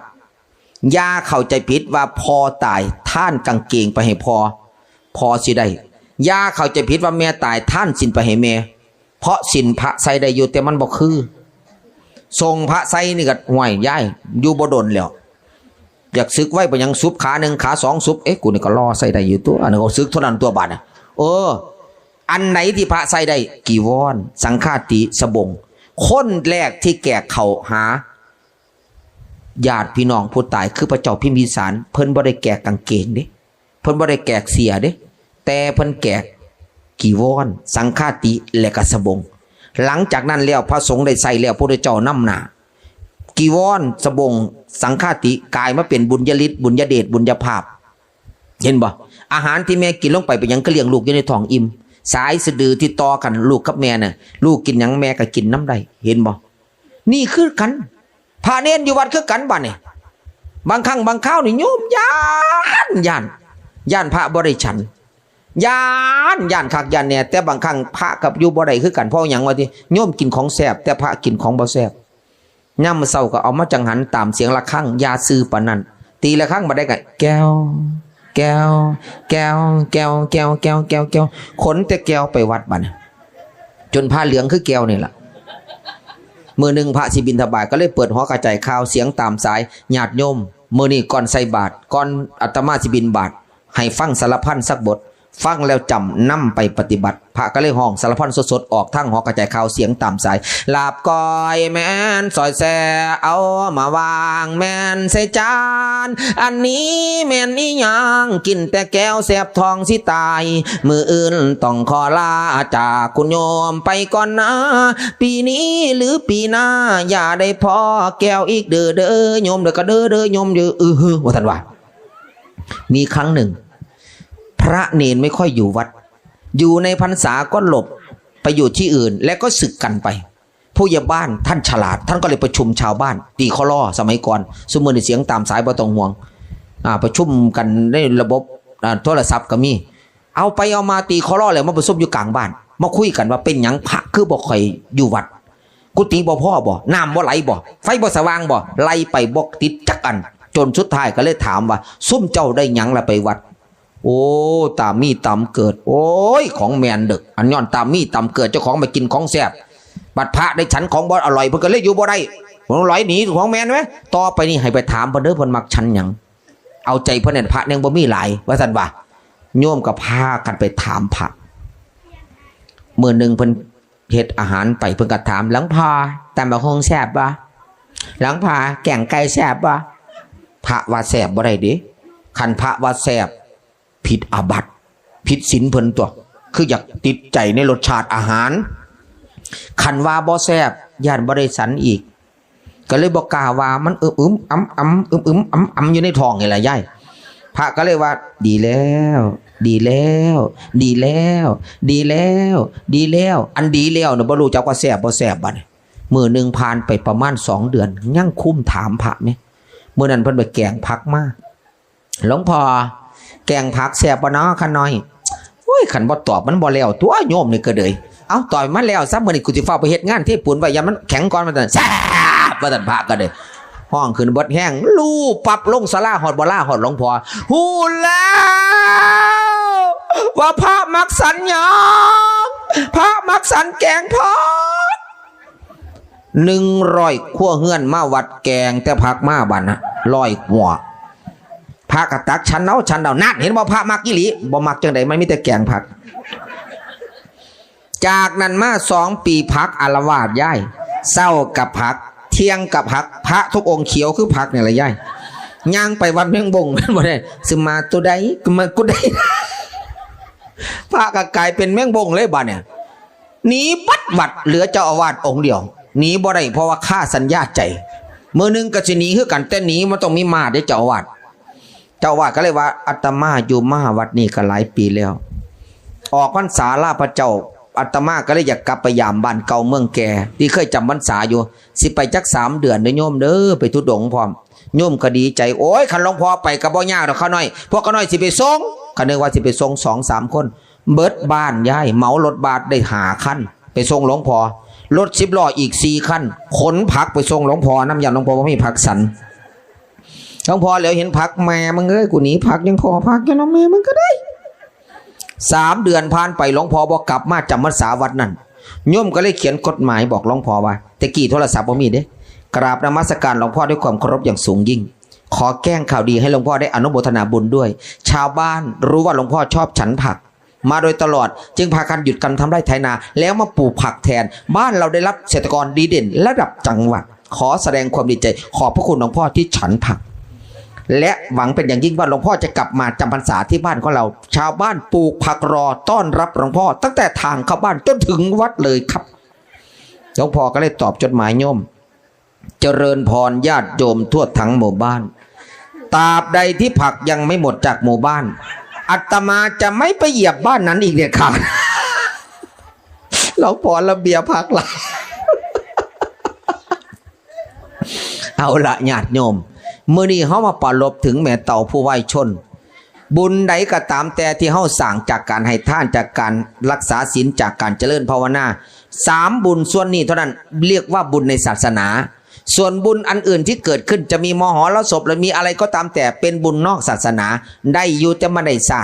อย่าเข้าใจผิดว่าพ่อตาย ทานกางเกงไปให้พ่อ พ่อสิได้ อย่าเข้าใจผิดว่าแม่ตาย ทานศีลไปให้แม่ เพราะศีลพระใส่ได้อยู่ แต่มันบ่คือ ทรงพระใส่นี่ก็ ห่วย ยาย อยู่บ่โดนแล้ว อยากสึกไวไปหยัง สุบขาหนึ่ง ขาสอง สุบ เอ๊ะ กูนี่ก็รอใส่ได้อยู่ตัว อันนั้นก็สึกเท่านั้นตัวบาดน่ะ เออ อันไหนที่พระใส่ได้ จีวร สังฆาติ สบง คนแรกที่แจกเข้าหา ญาติพี่น้องผู้ตาย คือพระเจ้าพิมพิสาร เพิ่นบ่ได้แจกกางเกงเด้ เพิ่นบ่ได้แจกเสื้อเด้ แต่เพิ่นแจกจีวร สังฆาติ และก็สบง หลังจากนั้นแล้ว พระสงฆ์ได้ใส่แล้ว พระพุทธเจ้านำหน้า จีวร สบง สังฆาติ กลายมาเป็นบุญญาฤทธิ์ บุญญาเดช บุญญาภาพ เห็นบ่ อาหารที่แม่กินลงไป เป็นหยังคือเลี้ยงลูกอยู่ในท้องอิ่ม สายสะดือที่ต่อกันลูกกับแม่น่ะ ลูกกินหยังแม่ก็กินนำได้ เห็นบ่ นี่คือกัน พระเณรอยู่วัดคือกันบัดนี้ บางครั้งบางคราวนี่โยมย้าน ย้าน ย้านพระบ่ได้ฉัน ย้าน ย้านคักย้านแน่ แต่บางครั้งพระก็อยู่บ่ได้คือกัน เพราะหยังวะติ โยมกินของแซ่บ แต่พระกินของบ่แซ่บ ยามมื้อเช้าก็เอามาจังหันตามเสียงระฆัง อย่าซื่อปานนั้น ตีระฆังบัดใดก็ แก้ว แก้ว แก้ว ขนแต่แก้วไปวัดบัดนี้ จนผ้าเหลืองคือแก้วนี่ล่ะ มื้อหนึ่งพระสิบิณฑบาต ก็เลยเปิดหอกระจายข่าวเสียงตามสาย ญาติโยม มื้อนี้ก่อนใส่บาตร ก่อนอาตมาสิบิณฑบาต ให้ฟังสารพันสักบท ฟังแล้วจำนำไปปฏิบัติ พระก็เลยฮ้องสารพันสดๆ ออกทางหอกระจายข่าวเสียงตามสาย ลาบก้อยแม่นซอยแซ่ เอามาวางแม่นใส่จาน อันนี้แม่นอีหยัง กินแต่แก้วแสบท้องสิตาย มื้ออื่นต้องขอลาจากคุณโยมไปก่อนนะ ปีนี้หรือปีหน้า อย่าได้พ้อแก้วอีกเด้อ เด้อโยมเด้อ ก็เด้อ เด้อโยมเด้อ อือหือ ว่าซั่นว่า มีครั้งหนึ่ง พ พระเณรไม่ค่อยอยู่วัด อยู่ในพรรษาก็หลบไปอยู่ที่อื่น และก็สึกกันไป ผู้ใหญ่บ้านท่านฉลาด ท่านก็เลยประชุมชาวบ้าน ตีคอลอ สมัยก่อน ซุมื้อนี้เสียงตามสายบ่ต้องห่วง อ่า ประชุมกันในระบบ อ่า โทรศัพท์ก็มี เอาไปเอามาตีคอลอแล้วมาประชุมอยู่กลางบ้าน มาคุยกันว่าเป็นหยังพระคือบ่ค่อยอยู่วัด กุฏิบ่พอบ่ น้ำบ่ไหลบ่ ไฟบ่สว่างบ่ ไล่ไปบ่ติดจักอัน จนสุดท้ายก็เลยถามว่า ซุมเจ้าได้หยังละไปวัด โอ้ ตามมีตามเกิด โอ้ย ของแม่นเด้อ อันย้อนตามมีตามเกิด เจ้าของไปกินของแซ่บ บัดพระได้ฉันของบ่อร่อย เพิ่นก็เลยอยู่บ่ได้ ของอร่อยหนี ของแม่นไหม ต่อไปนี้ให้ไปถามเพิ่นเด้อ เพิ่นมักฉันหยัง เอาใจเพิ่นนั่น พระยังบ่มีหลาย ว่าซั่นว่า โยมก็พากันไปถามพระ มื้อหนึ่งเพิ่นเฮ็ดอาหารไป เพิ่นก็ถาม หลวงพ่อ ตำบักหุ่งแซ่บบ่ หลวงพ่อ แกงไก่แซ่บบ่ พระว่าแซ่บบ่ได้เด้ คันพระว่าแซ่บ ผิดอาบัติ ผิดศีลเพิ่นตัว คืออยากติดใจในรสชาติอาหาร คันว่าบ่แซ่บ ย้านบ่ได้ฉันอีก ก็เลยบ่กล้าว่า มันอึมๆ อำๆ อึมๆ อำๆ อยู่ในท้องนี่ล่ะยาย พระก็เลยว่า ดีแล้ว ดีแล้ว ดีแล้ว ดีแล้ว ดีแล้ว อันดีแล้วน่ะบ่รู้จักว่าแซ่บบ่แซ่บบัดนี้ มื้อหนึ่งผ่านไปประมาณสองเดือน ยังคุมถามพระแหม มื้อนั้นเพิ่นไปแกงผักมา หลวงพ่อ แกงผักแซ่บบ่น้อ ข้าน้อย โอ้ย คันบ่ตอบมันบ่แล้วตัว โยมนี่ก็เลย เอ้า ตอบมันแล้วซะ มื้อนี้กูสิฟ้าวไปเฮ็ดงานเทปูนไว้ ย่านมันแข็งก่อน ว่าซั่น แซ่บ ว่าซั่น พระก็เลย ฮ้องขึ้นเบิดแฮง ลู่ปั๊บลงศาลา ฮอดบ่ลา ฮอดหลวงพ่อ ฮู้แล้ว ว่าพระมักฉันหยัง พระมักฉันแกงผัก หนึ่งร้อยครัวเรือนมาวัด แกงแต่ผักมาบัดนะ ร้อยกว่า พระก็ตักฉันเอา ฉันเอา นั่น เห็นบ่ พระมักอีหลี บ่มักจั่งใด มันมีแต่แกงผัก จากนั้นมาสองปี ผักอาละวาดยาย เช้ากับผัก เที่ยงกับผัก พระทุกองค์เขียวคือผักนี่ล่ะยาย ย่างไปวัดแมงบง บ่ได้ สิมาตัวใด ก็มากูได้ พระก็กลายเป็นแมงบงเลยบัดเนี่ย หนีเบิดวัด เหลือเจ้าอาวาสองค์เดียว หนีบ่ได้ เพราะว่าคาสัญญาใจ มื้อหนึ่งก็สิหนีคือกัน แต่หนีมันต้องมีมาเด้ เจ้าอาวาส เจ้าอาวาสก็เลยว่า อาตมาอยู่มาวัดนี้ก็หลายปีแล้ว ออกพรรษาลาพระเจ้า อาตมาก็เลยอยากกลับไปยามบ้านเก่าเมืองแก่ ที่เคยจำพรรษาอยู่ สิไปจักสามเดือนเด้อโยมเด้อ ไปธุดงค์พร้อม โยมก็ดีใจ โอ้ย คันหลวงพ่อไปก็บ่ยากดอก ข้าน้อย พวกข้าน้อยสิไปส่ง ก็นึกว่าสิไปส่งสองสามคน เบิดบ้านยาย เหมารถบัสได้ห้าคัน ไปส่งหลวงพ่อ รถสิบล้ออีกสี่คัน ขนผักไปส่งหลวงพ่อนำ ย่านหลวงพ่อบ่มีผักฉัน หลวงพ่อเหลียวเห็นผัก แม่มึงเอ้ย กูหนีผักยังพอผักอยู่เนาะ แม่มึงก็ได้ สามเดือนผ่านไป หลวงพ่อบ่กลับมาจำพรรษาวัดนั่น โยมก็เลยเขียนกฎหมายบอกหลวงพ่อว่า แต่กี้โทรศัพท์บ่มีเด้ กราบนมัสการหลวงพ่อด้วยความเคารพอย่างสูงยิ่ง ขอแจ้งข่าวดีให้หลวงพ่อได้อนุโมทนาบุญด้วย ชาวบ้านรู้ว่าหลวงพ่อชอบฉันผักมาโดยตลอด จึงพากันหยุดการทำไร่ไถนา แล้วมาปลูกผักแทน บ้านเราได้รับเกษตรกรดีเด่นระดับจังหวัด ขอแสดงความดีใจ ขอบพระคุณหลวงพ่อที่ฉันผัก และหวังเป็นอย่างยิ่งว่าหลวงพ่อจะกลับมาจำพรรษาที่บ้านของเรา ชาวบ้านปลูกผักรอต้อนรับหลวงพ่อ ตั้งแต่ทางเข้าบ้านจนถึงวัดเลยครับ หลวงพ่อก็เลยตอบจดหมายโยม เจริญพรญาติโยมทั่วทั้งหมู่บ้าน ตราบใดที่ผักยังไม่หมดจากหมู่บ้าน อาตมาจะไม่ไปเหยียบบ้านนั้นอีกเด็ดขาด หลวงพ่อระเบียบผักหลาย เอาละญาติโยม มื้อนี้เฮามาปรารภถึงแม่เฒ่าผู้วายชน บุญใดก็ตามแต่ที่เฮาสร้างจากการให้ทาน จากการรักษาศีล จากการเจริญภาวนา สามบุญส่วนนี้เท่านั้นเรียกว่าบุญในศาสนา ส่วนบุญอันอื่นที่เกิดขึ้นจะมีมหรสพหรือมีอะไรก็ตามแต่เป็นบุญนอกศาสนา ได้อยู่แต่มันได้ช้า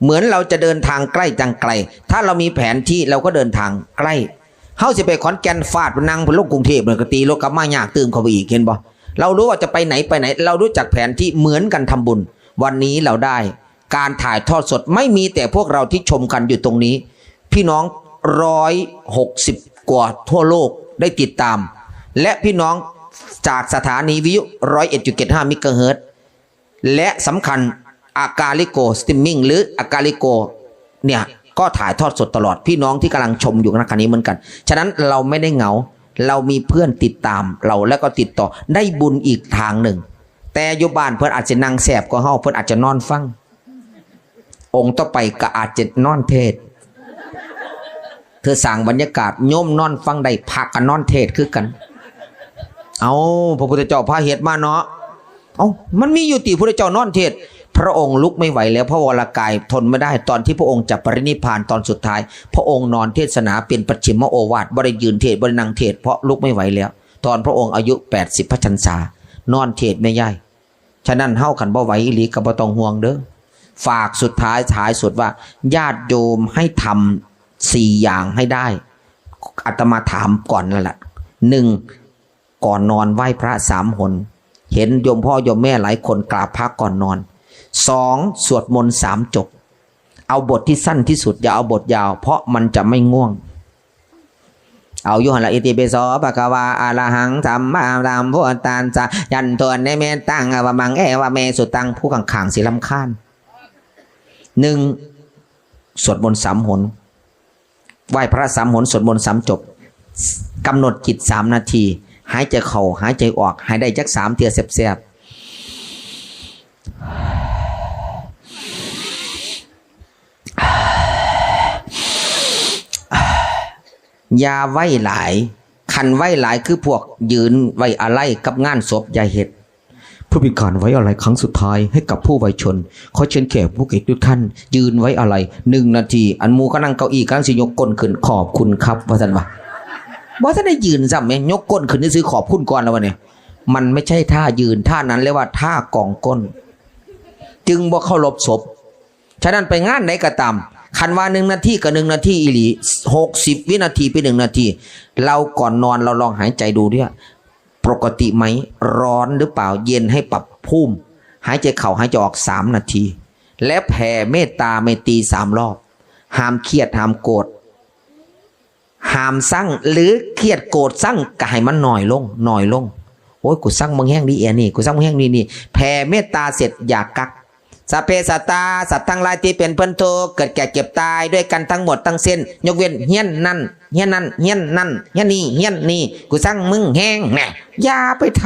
เหมือนเราจะเดินทางใกล้จังไกล ถ้าเรามีแผนที่เราก็เดินทางใกล้ เฮาสิไปขอนแก่น ฟาดนั่งไปลงกรุงเทพฯ เนี่ยก็ตีรถกลับมายากตื่มเข้าไปอีก เห็นบ่ เรารู้ว่าจะไปไหนไปไหน เรารู้จักแผนที่ เหมือนกันทำบุญ วันนี้เราได้การถ่ายทอดสด ไม่มีแต่พวกเราที่ชมกันอยู่ตรงนี้ พี่น้องร้อยหกสิบกว่าทั่วโลกได้ติดตาม และพี่น้องจากสถานีวิทยุร้อยเอ็ดจุดเจ็ดห้าเมกะเฮิรตซ์ และสำคัญ Agarico Streaming หรือ Agarico เนี่ย ก็ถ่ายทอดสดตลอด พี่น้องที่กำลังชมอยู่ณขณะนี้เหมือนกัน ฉะนั้นเราไม่ได้เหงา เรามีเพื่อนติดตามเรา แล้วก็ติดต่อ ได้บุญอีกทางหนึ่ง แต่อยู่บ้านเพิ่นอาจจะนั่งแซ่บกว่าเฮา เพิ่นอาจจะนอนฟัง องค์ต่อไปก็อาจจะนอนเทศน์ เธอสร้างบรรยากาศ โยมนอนฟังได้ พระก็นอนเทศน์คือกัน เอา พระพุทธเจ้าพาเฮ็ดมาเนาะ เอ้า มันมีอยู่ติ พุทธเจ้านอนเทศน์ พระองค์ลุกไม่ไหวแล้ว พระวรากายทนไม่ได้ ตอนที่พระองค์จะปรินิพพานตอนสุดท้าย พระองค์นอนเทศนาเป็นปัจฉิมโอวาท บ่ได้ยืนเทศน์ บ่ได้นั่งเทศน์ เพราะลุกไม่ไหวแล้ว ตอนพระองค์อายุแปดสิบพรรษา นอนเทศน์แม่ยาย ฉะนั้นเฮาคันบ่ไหวอีหลีก็บ่ต้องห่วงเด้อ ฝากสุดท้ายท้ายสุดว่า ญาติโยมให้ทำสี่อย่างให้ได้ อาตมาถามก่อนนั่นแหละ หนึ่ง ก่อนนอนไหว้พระสามหน เห็นโยมพ่อโยมแม่หลายคนกราบพระก่อนนอน สอง สวดมนต์สามจบ เอาบทที่สั้นที่สุด อย่าเอาบทยาว เพราะมันจะไม่ง่วง เอาอยู่หั่นละ อิติปิโส ภะคะวา อะระหัง สัมมาสัมพุทธัสสะ ยันทวนในเมตัง อวมัง เอวะเมสุตัง ผู้ข้างๆสิรำคาญ หนึ่ง สวดมนต์สามหน ไหว้พระสามหน สวดมนต์สามจบ กำหนดจิตสามนาที หายใจเข้า หายใจออก ให้ได้จักสามเทื่อแซ่บๆ อย่าไว้หลาย คันไว้หลายคือพวกยืนไว้อาลัยกับงานศพ อย่าเฮ็ด เพื่อเป็นการไว้อาลัยครั้งสุดท้ายให้กับผู้วายชน ขอเชิญแขกผู้เกียรติทุกท่าน ยืนไว้อาลัยหนึ่งนาที อันหมู่ก็นั่งเก้าอี้กำลังสิยกก้นขึ้น ขอบคุณครับ ว่าซั่นวะ บ่ทันได้ยืนซ้ำแหม ยกก้นขึ้นซื่อๆ ขอบคุณก่อนแล้ววะเนี่ย มันไม่ใช่ท่ายืน ท่านั้นเรียกว่าท่ากองก้น จึงบ่เคารพศพ ฉะนั้นไปงานใดก็ตาม คันว่าหนึ่งนาทีก็หนึ่งนาทีอีหลี หกสิบวินาทีเป็นหนึ่งนาที เราก่อนนอนเราลองหายใจดูด้วย ปกติไหม ร้อนหรือเปล่า เย็น ให้ปรับภูมิ หายใจเข้าหายใจออกสามนาที และแผ่เมตตาไมตรีสามรอบ ห้ามเครียด ห้ามโกรธ ห้ามซัง หรือเครียดโกรธซังก็ให้มันน้อยลง น้อยลง โอ้ย กูซังมึงแฮงดีแอนี่ กูซังมึงแฮงนี่นี่ แผ่เมตตาเสร็จอย่ากัก สัพเพสัตตา สัตว์ทั้งหลายที่เป็นเพื่อนทุกข์ เกิดแก่เจ็บตายด้วยกันทั้งหมดทั้งสิ้น ยกเว้นเฮี้ยนนั่น เฮี้ยนนั่น เฮี้ยนนั่น เฮี้ยนนี่ เฮี้ยนนี่ กูซังมึงแฮง แหม อย่าไปท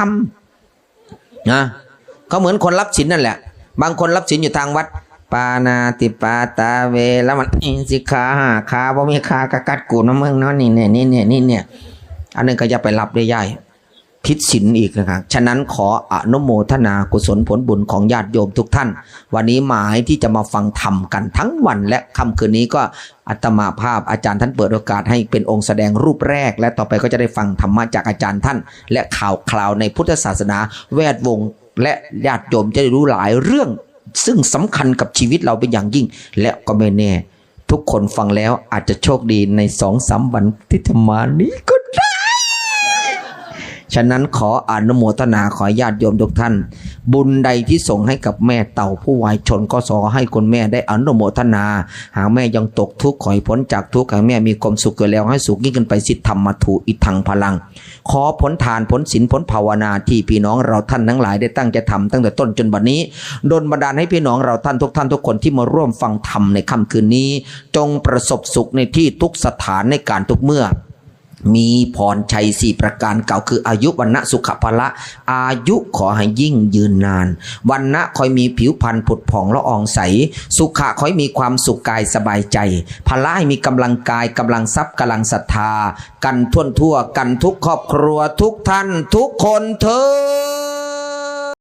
ำ นะ ก็เหมือนคนรับศีลนั่นแหละ บางคนรับศีลอยู่ทางวัด ปาณาติปาตาเวรมณี สิกขาห้า ขาบ่มีขาก็กัดกูนะมึงเนาะ นี่เนี่ย นี่เนี่ย นี่เนี่ย อันนั้นก็อย่าไปรับได้ยาย ผิดศีลอีกนะครับ ฉะนั้นขออนุโมทนากุศลผลบุญของญาติโยมทุกท่าน วันนี้หมายที่จะมาฟังธรรมกันทั้งวันและค่ำคืนนี้ก็ อาตมาภาพอาจารย์ท่านเปิดโอกาสให้เป็นองค์แสดงรูปแรก และต่อไปก็จะได้ฟังธรรมะจากอาจารย์ท่าน และข่าวคราวในพุทธศาสนา แวดวง และญาติโยมจะได้รู้หลายเรื่อง ซึ่งสำคัญกับชีวิตเราเป็นอย่างยิ่ง และก็ไม่แน่ ทุกคนฟังแล้วอาจจะโชคดีในสองสามวันที่จะมานี้ก็ได้ ฉะนั้นขออนุโมทนา ขอญาติโยมทุกท่าน บุญใดที่ส่งให้กับแม่เต่าผู้วายชน ก็ขอให้คุณแม่ได้อนุโมทนา หากแม่ยังตกทุกข์ ขอให้พ้นจากทุกข์ หากแม่มีความสุขอยู่แล้ว ให้สุขยิ่งขึ้นไป สิทธัมมัตถุ อิทธังพลัง ขอผลทาน ผลศีล ผลภาวนาที่พี่น้องเราท่านทั้งหลายได้ตั้งใจทำตั้งแต่ต้นจนบัดนี้ ดลบันดาลให้พี่น้องเราท่านทุกท่านทุกคนที่มาร่วมฟังธรรมในค่ำคืนนี้ จงประสบสุขในที่ทุกสถานในการทุกเมื่อ มีพรชัยสี่ประการ กล่าวคืออายุ วรรณะ สุขะ พละ อายุขอให้ยิ่งยืนนาน วรรณะขอให้มีผิวพรรณผุดผ่องละอองใส สุขะขอให้มีความสุขกายสบายใจ พละให้มีกำลังกาย กำลังทรัพย์ กำลังศรัทธา กันทั่วทั่วกันทุกครอบครัวทุกท่านทุกคนเทอญ